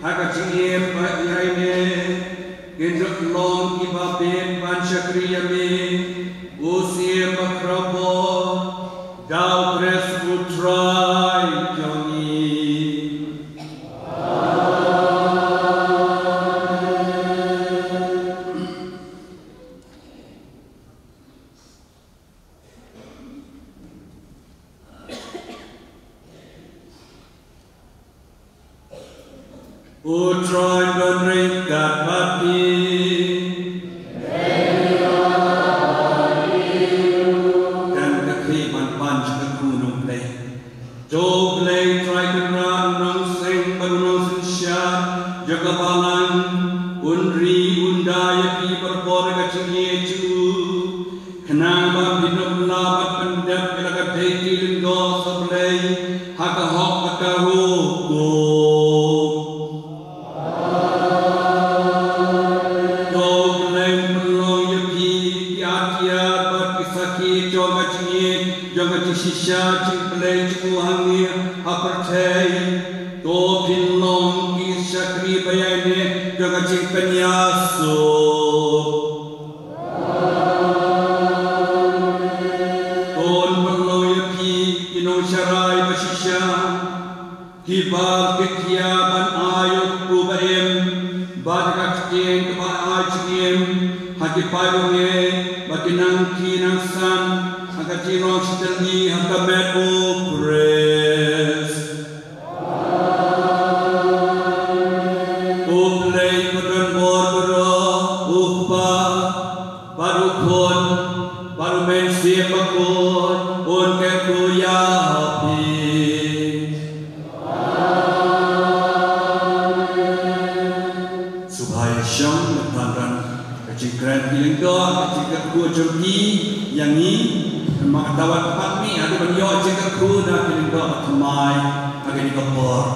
Ha ka jingim ba ïaineh kin long kiba bit ban shakri ïa me, u Syiem bakhraw bor, da U Khrist U Trai jong ngi. U Trai un don ryngkat bad phi. Kan ka khlieh ban pan sha ka khun u Blei. To U Blei Trai Kynrad u nongseng bad u nongsynshar jong ka balang, un ri un da ïa phi barabor ka jingïeit jong u. Khnang ba phin ym lah ban pyndep ïa la ka dei ki lyngdoh sohblei ha ka hok bad ka hukum. To U Blei un pynlong ïa phi ki atiar bad ki sakhi jong ka jingïeit jong ka jingshisha jingblei jong u hangne ha pyrthei. To phin long ki shakri ba ïaineh jong ka jingpynïasuk. To un pynlong ïa phi ki nongsharai ba shisha, kiba kitia ban ai u kpu ba im, bad ka ktien kaba ai jingim ha ki paid bangeit ba ki nang ki nang san ha ka jinglong shitylli ha ka met U Khrist. U Blei ba don bor baroh, U Kpa bad U Khun bad U Mynsiem Bakhuid, un kyrkhu ïa phi. Sngewbha ïa shong, mynta don ka jingkren ki lyngdoh, ka jingkyrkhu jong ki ïa ngi. Namar kata wat pat mih haduh ban ïoh jingkyrkhu na ki lyngdoh ba thymmai ha kane ka por.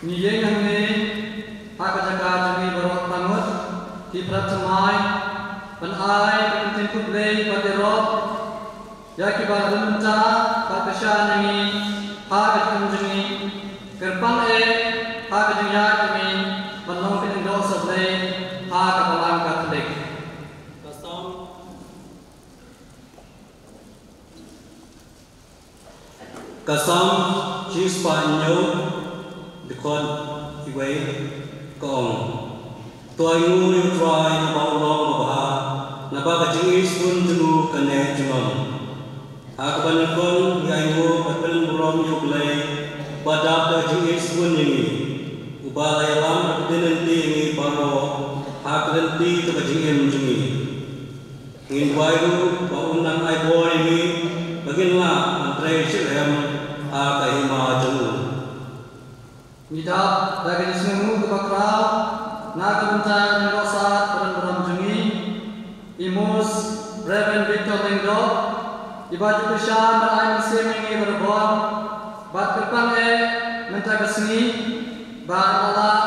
Ngi ïeng hangne ha ka jaka jong ngi baroh tang ngut, ki para thymmai, ban ai ka ktien khublei bad ïarap ïa kiba la don mynta bad kyrshan ïa ngi ha ka jingim jong ngi, kyrpang eh ha ka jingïaid jong ngi ban long ki lyngdoh sohblei ha ka Balang Katholik. Ka Salm. Ka Salm shispah hynñiew, dkhot iwei, ka ong: To ainguh ïa U Trai naba u long babha, naba ka jingisbun jong u ka neh junom. Ha kaba nyngkong ngi ainguh bad pynburom ïa U Blei, uba dap da ka jingisbun ïa ngi, uba la ïalam bad pynlynti ïa ngi baroh ha ka lynti jong ka jingim jong ngi. Ngin duwai ruh ba un nang ai bor ïa ngi ba ngin lah ban trei shitrhem ha ka hima jong u. Ngi dap da ka jingsngewnguh kaba khraw na ka bynta u lyngdoh sat ba donburom jong ngi, i Mus Reverend Victor Lyngdoh, iba ju kyrshan bad ai mynsiem ïa ngi barabor, bad kyrpang eh mynta ka sngi ba un lah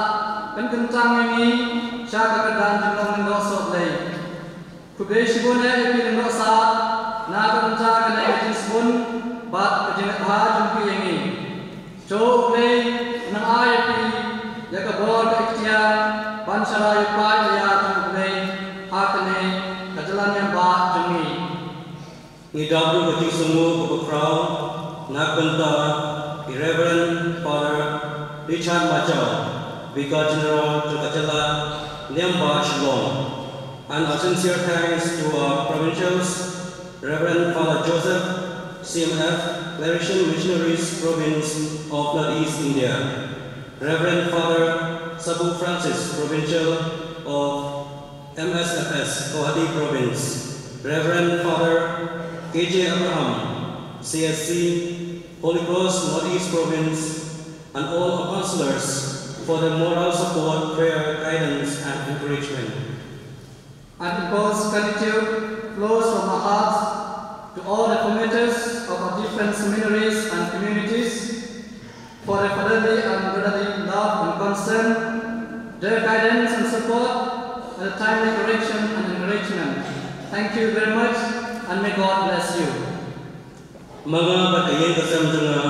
pynkyntang ïa ngi sha ka kyrdan jinglong lyngdoh sohblei. Khublei shibun eh ïa phi lyngdoh sat na ka bynta kane ka jingsbun bad ka jingbha jong phi ïa ngi. To U Blei un nang ai ïa phi ïa ka bor ka iktiar ban shah ïa u paidbah jong U Blei ha kane ka jylla niam bah jong ngi. Ngi dap ruh ka jingsngewnguh kaba khraw na ka bynta i Reverend Father Richard Majaw, Vicar General jong ka jylla niam bah Shillong. And our sincere thanks to our provincials, Reverend Father Joseph, C M F, Claretian Missionaries Province of Northeast India, Reverend Father Sabu Francis, Provincial of M S F S, Guwahati Province, Reverend Father K J Abraham, C S C, Holy Cross Northeast Province, and all our counselors for their moral support, prayer, guidance, and encouragement. And impose gratitude flows from our hearts to all the formators of our different seminaries and communities for their fatherly and brotherly love and concern, their guidance and support, and the timely correction and encouragement. Thank you very much, and may God bless you. Ma nga bad ka ïing ka sem jong nga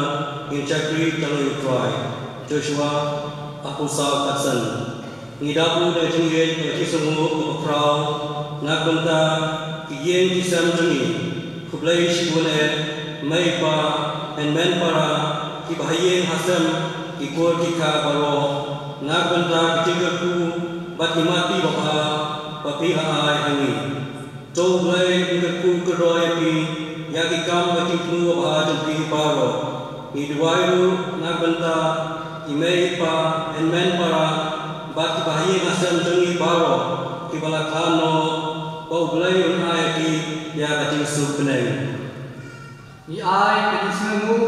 ngin shakri halor U Trai. Joshua, arphew saw Hudson. Ngi da u da ka jingïeit ka jingsngewnguh kaba khraw na ka bynta ki ïing ki sem jong ngi. Khublei shibun eh mei pa, hynmen para, kiba ha ïing ha sem, ki kur ki kha baroh, na ka bynta ki jingkyrkhu bad ki mati babha ba phi la ai ha ngi. To U Blei un kyrkhu kyrdoh ïa phi ïa ki kam bad ki jingthmu babha jong phi baroh. Ngi duwai ruh na ka bynta i mei i pa, hynmen para bad kiba ha ïing ha sem jong ngi baroh kiba la khlad noh, ba U Blei un ai ïa ki ïa ka jingsuk bneng. Ngi ai ka jingsngewnguh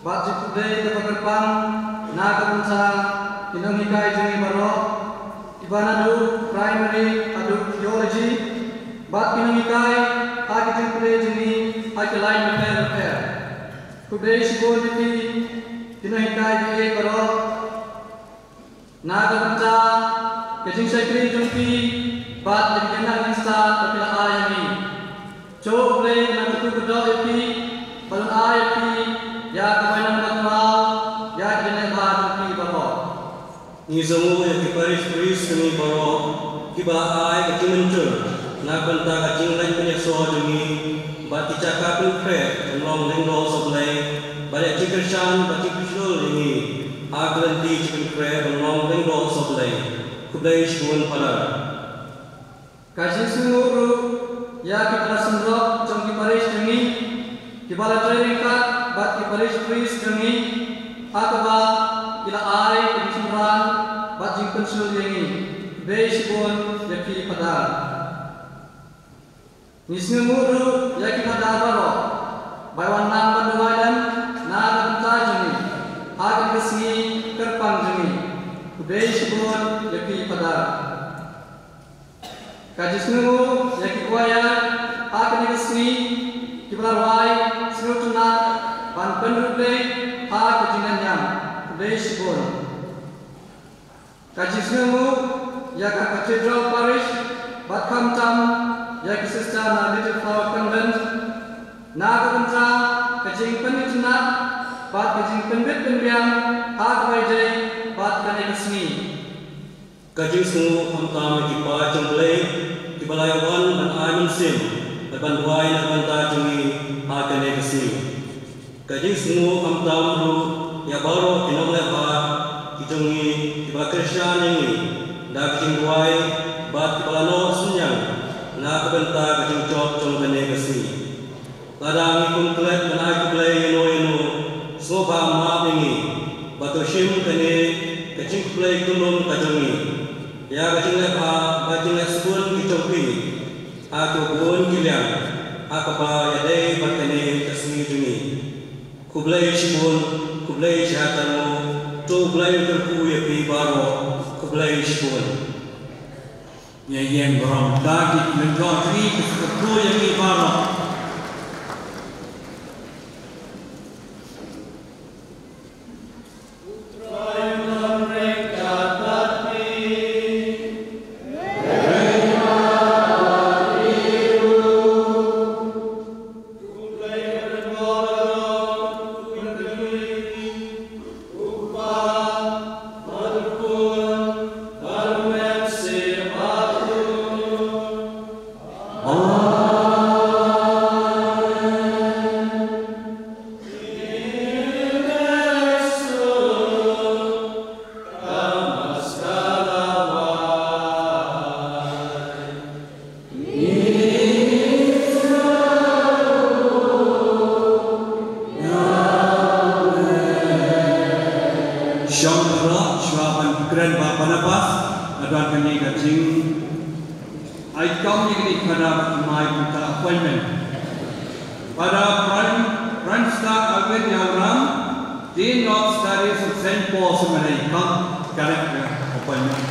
bad jingkhublei kaba kyrpang na ka bynta ki nonghikai jong ngi baroh, kiba naduh primary haduh theology, bad ki nonghikai ha ki jingpule jong ngi ha ki lain bapher bapher. Khublei shibun ïa phi ki nonghikai baroh na ka bynta ka jingshakri jong phi bad ka jingïaid jingstad ba phi la ai ha ngi. To U Blei un kyrkhu kyrdoh ïa phi bad un ai ïa phi ïa ka bainong bakhraw ïa ka jingleh bha jong phi baroh. Ngi sngewnguh ïa ki parish priest jong ngi baroh kiba la ai ka jingmynjur na ka bynta ka jingleit pynïasoh jong ngi bad ki jaka pynkhreh ban long lyngdoh soh Blei bad ïa ka jingkyrshan bad jingpynshlur ïa ngi ha ka lynti jingpynkhreh ban long lyngdoh soh Blei. Khublei shibun Father. Ka jingsngewnguh ruh ïa ki para synrok jong ki parish jong ngi kiba la trei ryngkat bad ki parish priest jong ngi ha kaba ki la ai ka jingsynran bad jingpynshlur ïa ngi. Khublei shibun ïa phi Father. Ngi sngewnguh ruh ïa ki Father baroh ba wan nang ban duwai lem na ka bynta jong ngi ha kane ka sngi kyrpang jong ngi. Khublei shibun ïa phi Father. Ka jingsngewnguh ïa ki choir ha kane ka sngi kiba la rwai sngewtynnat ban pynrung Blei ha ka jingñiam. Khublei shibun. Ka jingsngewnguh ïa ka Cathedral Parish bad khamtam ïa ki sister na Little Flower Convent na ka bynta ka jingpynitynnad bad ka jingpynbit pynbiang ha kaba ïadei bad kane ka sngi. Ka jingsngewnguh khamtam ïa ki paid jong U Blei kiba la ïa wan ban ai mynsiem bad ban duwai na ka bynta jong ngi ha kane ka sngi. Ka jingsngewnguh khamtam ruh ïa baroh ki nongleh bha ki jong ngi kiba kyrshan ïa ngi da ka jingduwai bad kiba la noh synñiang na ka bynta ka jingjop jong kane ka sngi. Lada ngi kum klet ban ai khublei ïano ïano, sngewbha map ïa ngi bad to shim kane ka jingkhublei kyllum ka jong ngi ïa ka jingleh bha bad jingleh sbun ki jong phi ha kiba bun ki liang ha kaba ïadei bad kane ka sngi jong ngi. Khublei shibun, khublei shihajar nguh. To U Blei un kyrkhu ïa phi baroh. Khublei shibun. Ïa ïeng baroh da ki kynjoh jong ngi, kyrkhu ïa phi baroh. Shong baroh, shuwa ban kren bad Barnabas, nga don kane ka jing ai kam ïa kane ka Father ba ki mai kumta appointment. Father Frank, Frank Mister Alvin Yawram, Dean of Studies of Saint Paul Seminary, come collect your appointment.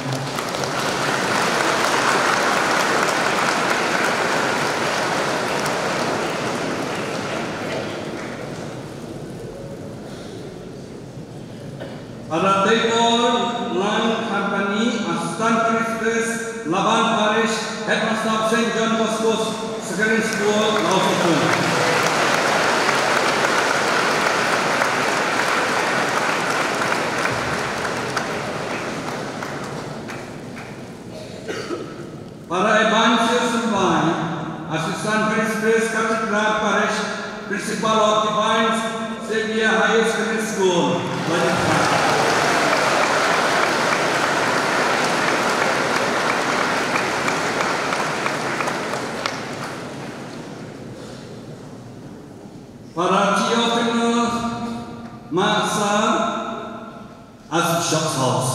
Father Teibor Lang Harbani, Assistant Parish Priest, Laban Parish, Headmaster of Saint John Bosco Secondary School, Mawsynram. Father Evangelist Symbai, Assistant Parish Priest, Cathedral Parish, Principal of Divine Savior Higher Secondary School, Bajikha. Father Theophilus Masa, Archbishop's House.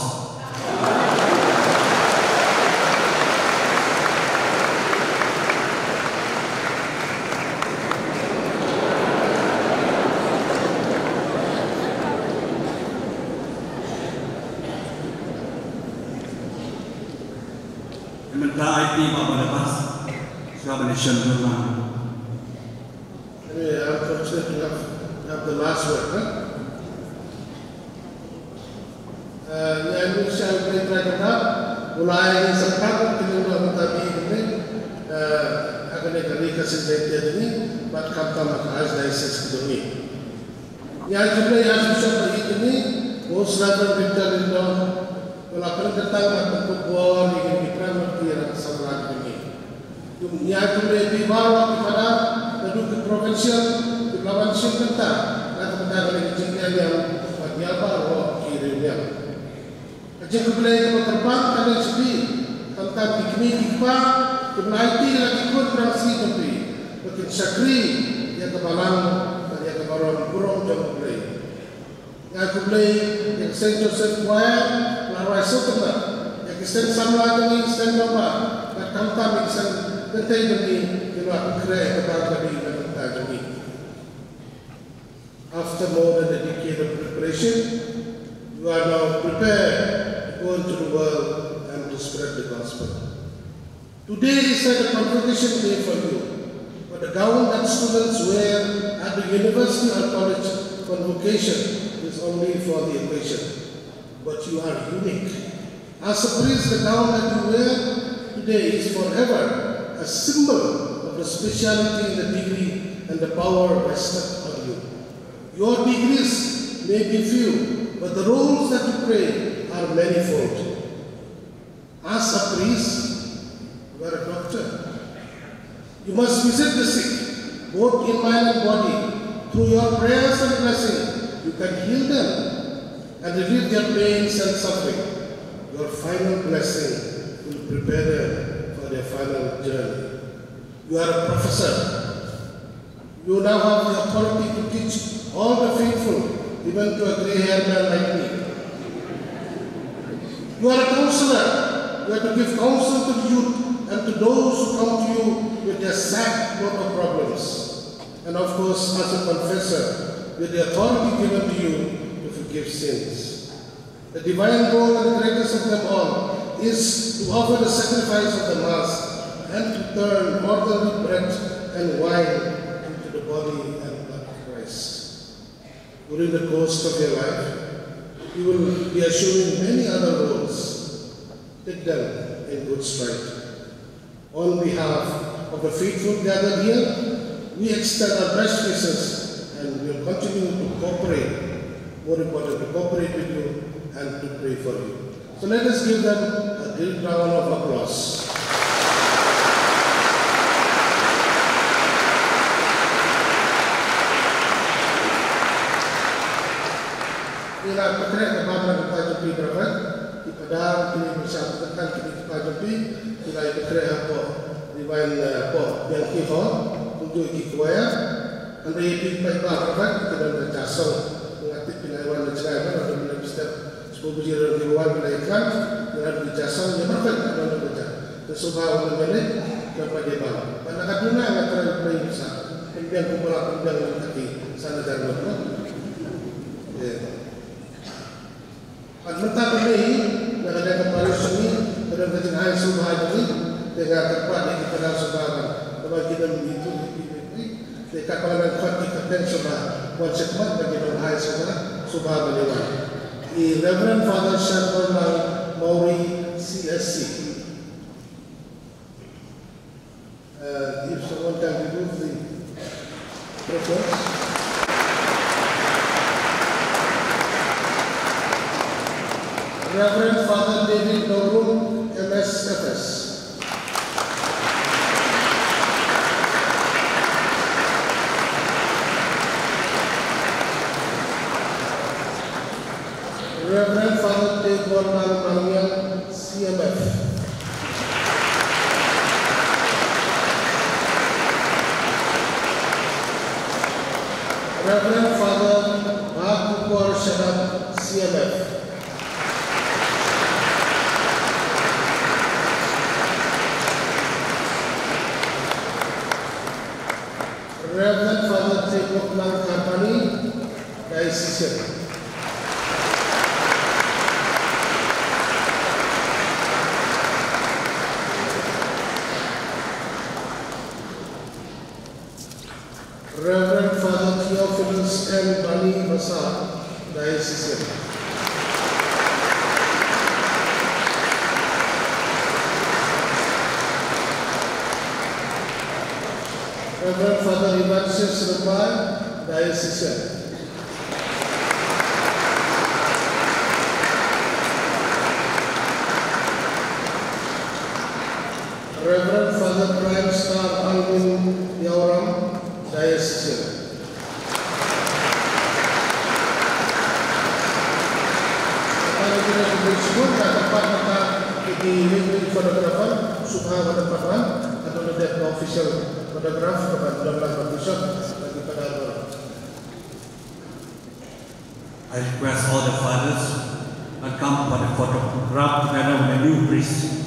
Mynta ai ti ba Barnabas, shuwa ban ïa shon lang. Anyway, I'm fortunate enough to have the last word, huh? Uh, ngi ai nguh ïa U Blei Trai Kynrad, u la ai ïa ngi sa kyrpad, kine ba mynta ba ïeit mynne, uh, ha kane ka ri Khasi Jaiñtia jong ngi, bad khamtam ha ka Archdiocese ka jong ngi. Ngi ai khublei ïa u Archbishop ba ïeit jong ngi, u Most Reverend Victor Lyngdoh, ba la pynkyntang bad pynkup bor ïa kine ki para martir ha ka samla jong ngi. Ngi ai khublei ïa phi baroh ki Father, naduh ki provincial, kiba la wan shim bynta na ka bynta kane ka jingïalam bad ïa baroh ki riewniam. Ka jingkhublei kaba kyrpang ka dei sha phi, khamtam ki kmie ki kpa kiba la aiti la ki khun ki rangli jong phi ba kin shakri ïa ka balang bad ïa ka barom burom jong U Blei. Nga khublei ïa ka Saint Joseph Choir, la rwai sngewtynnat ïa ki seng samla jong ngi, seng dongbah, bad khamtam ïa ki seng kynthei jong ngi, kiba la pynkhreh ïa ka bang ka ding na ka bynta jong ngi. After more than a decade of preparation, you are now prepared to go into the world and to spread the gospel. Today is not a convocation day for you, but the gown that students wear at the university or college convocation is only for the occasion. But you are unique. As a priest, the gown that you wear today is forever a symbol of the speciality in the degree and the power vested on you. Your degrees may be few, but the roles that you play are manifold. As a priest, you are a doctor. You must visit the sick, both in mind and body. Through your prayers and blessing, you can heal them and relieve their pains and suffering. Your final blessing will prepare them for their final journey. You are a professor. You now have the authority to teach all the faithful, even to a grey-haired man like me. You are a counselor. You are to give counsel to the youth and to those who come to you with their sad load of problems. And of course, as a confessor, with the authority given to you to forgive sins. The divine goal and the greatest of them all is to offer the sacrifice of the Mass and to turn ordinary bread and wine into the body and blood of Christ. During the course of your life, you will be assuming many other roles. Take them in good stride. On behalf of the faithful gathered here, we extend our best wishes and will continue to cooperate, more important, to cooperate with you and to pray for you. So let us give them a great round of applause. Ngi la pynkhreh ka bam na ka bynta jong phi baroh, ki padar, kine ki bishar, ki kyrteng, kine ki kpa jong phi, ngi la ïa pynkhreh hapoh Divine, eh, hapoh Bianchi Hall, kumjuh ki choir. Hynrei ïa phi ki paidbah baroh, ki don ka ja song. Nga tip phi la wan na jngai, ba la don phi la step. Shu baje ruh ki wan, phi la ïakren, phi la don ki ja song, ïa baroh ki don ka ja. Te sngewbha wan na leit, ïa phi ki bam. Bad na ka duna nga trai phi sa pynbiang kumba la pynbiang na ka ti. Sana jar lut na. Eh. Bad mynta ka dei na ka dei ka parish ni, ka dei ka jingai sngewbha jong ngi, te nga kyrpad ïa ki khynnah sngewbha ban, ba ki dang ïa tu ïa ki, te ka ba ngan khot ki kyrteng sngewbha wan sha khmat ba ki dang ai sngewbha, sngewbha ban ïa wan. I Reverend Father Shanborlang Mawrie C S C. Uh, if someone can remove the papers. Reverend Father David Norum, M S F S. Reverend Father Teguan Nang Mangian, C M F. Reverend Father Bhakukor Shadap, C M F. Reverend Father Jacob Langkapani, Diocesan. Reverend Father Theophilus M Bani Basa, Diocesan. Reverend Father Ignatius Rupai, Diocesan. Reverend Father Prime Star Alvin Yaoram, Diocesan. Kata ka jingïakhun ka dapat kata ki photographer, sngewbha ban dapat wan, kata ka dei ka official photograph, kata ka dei ka official, lagi pada wan. I request all the fathers to come for the photograph together with the new priest.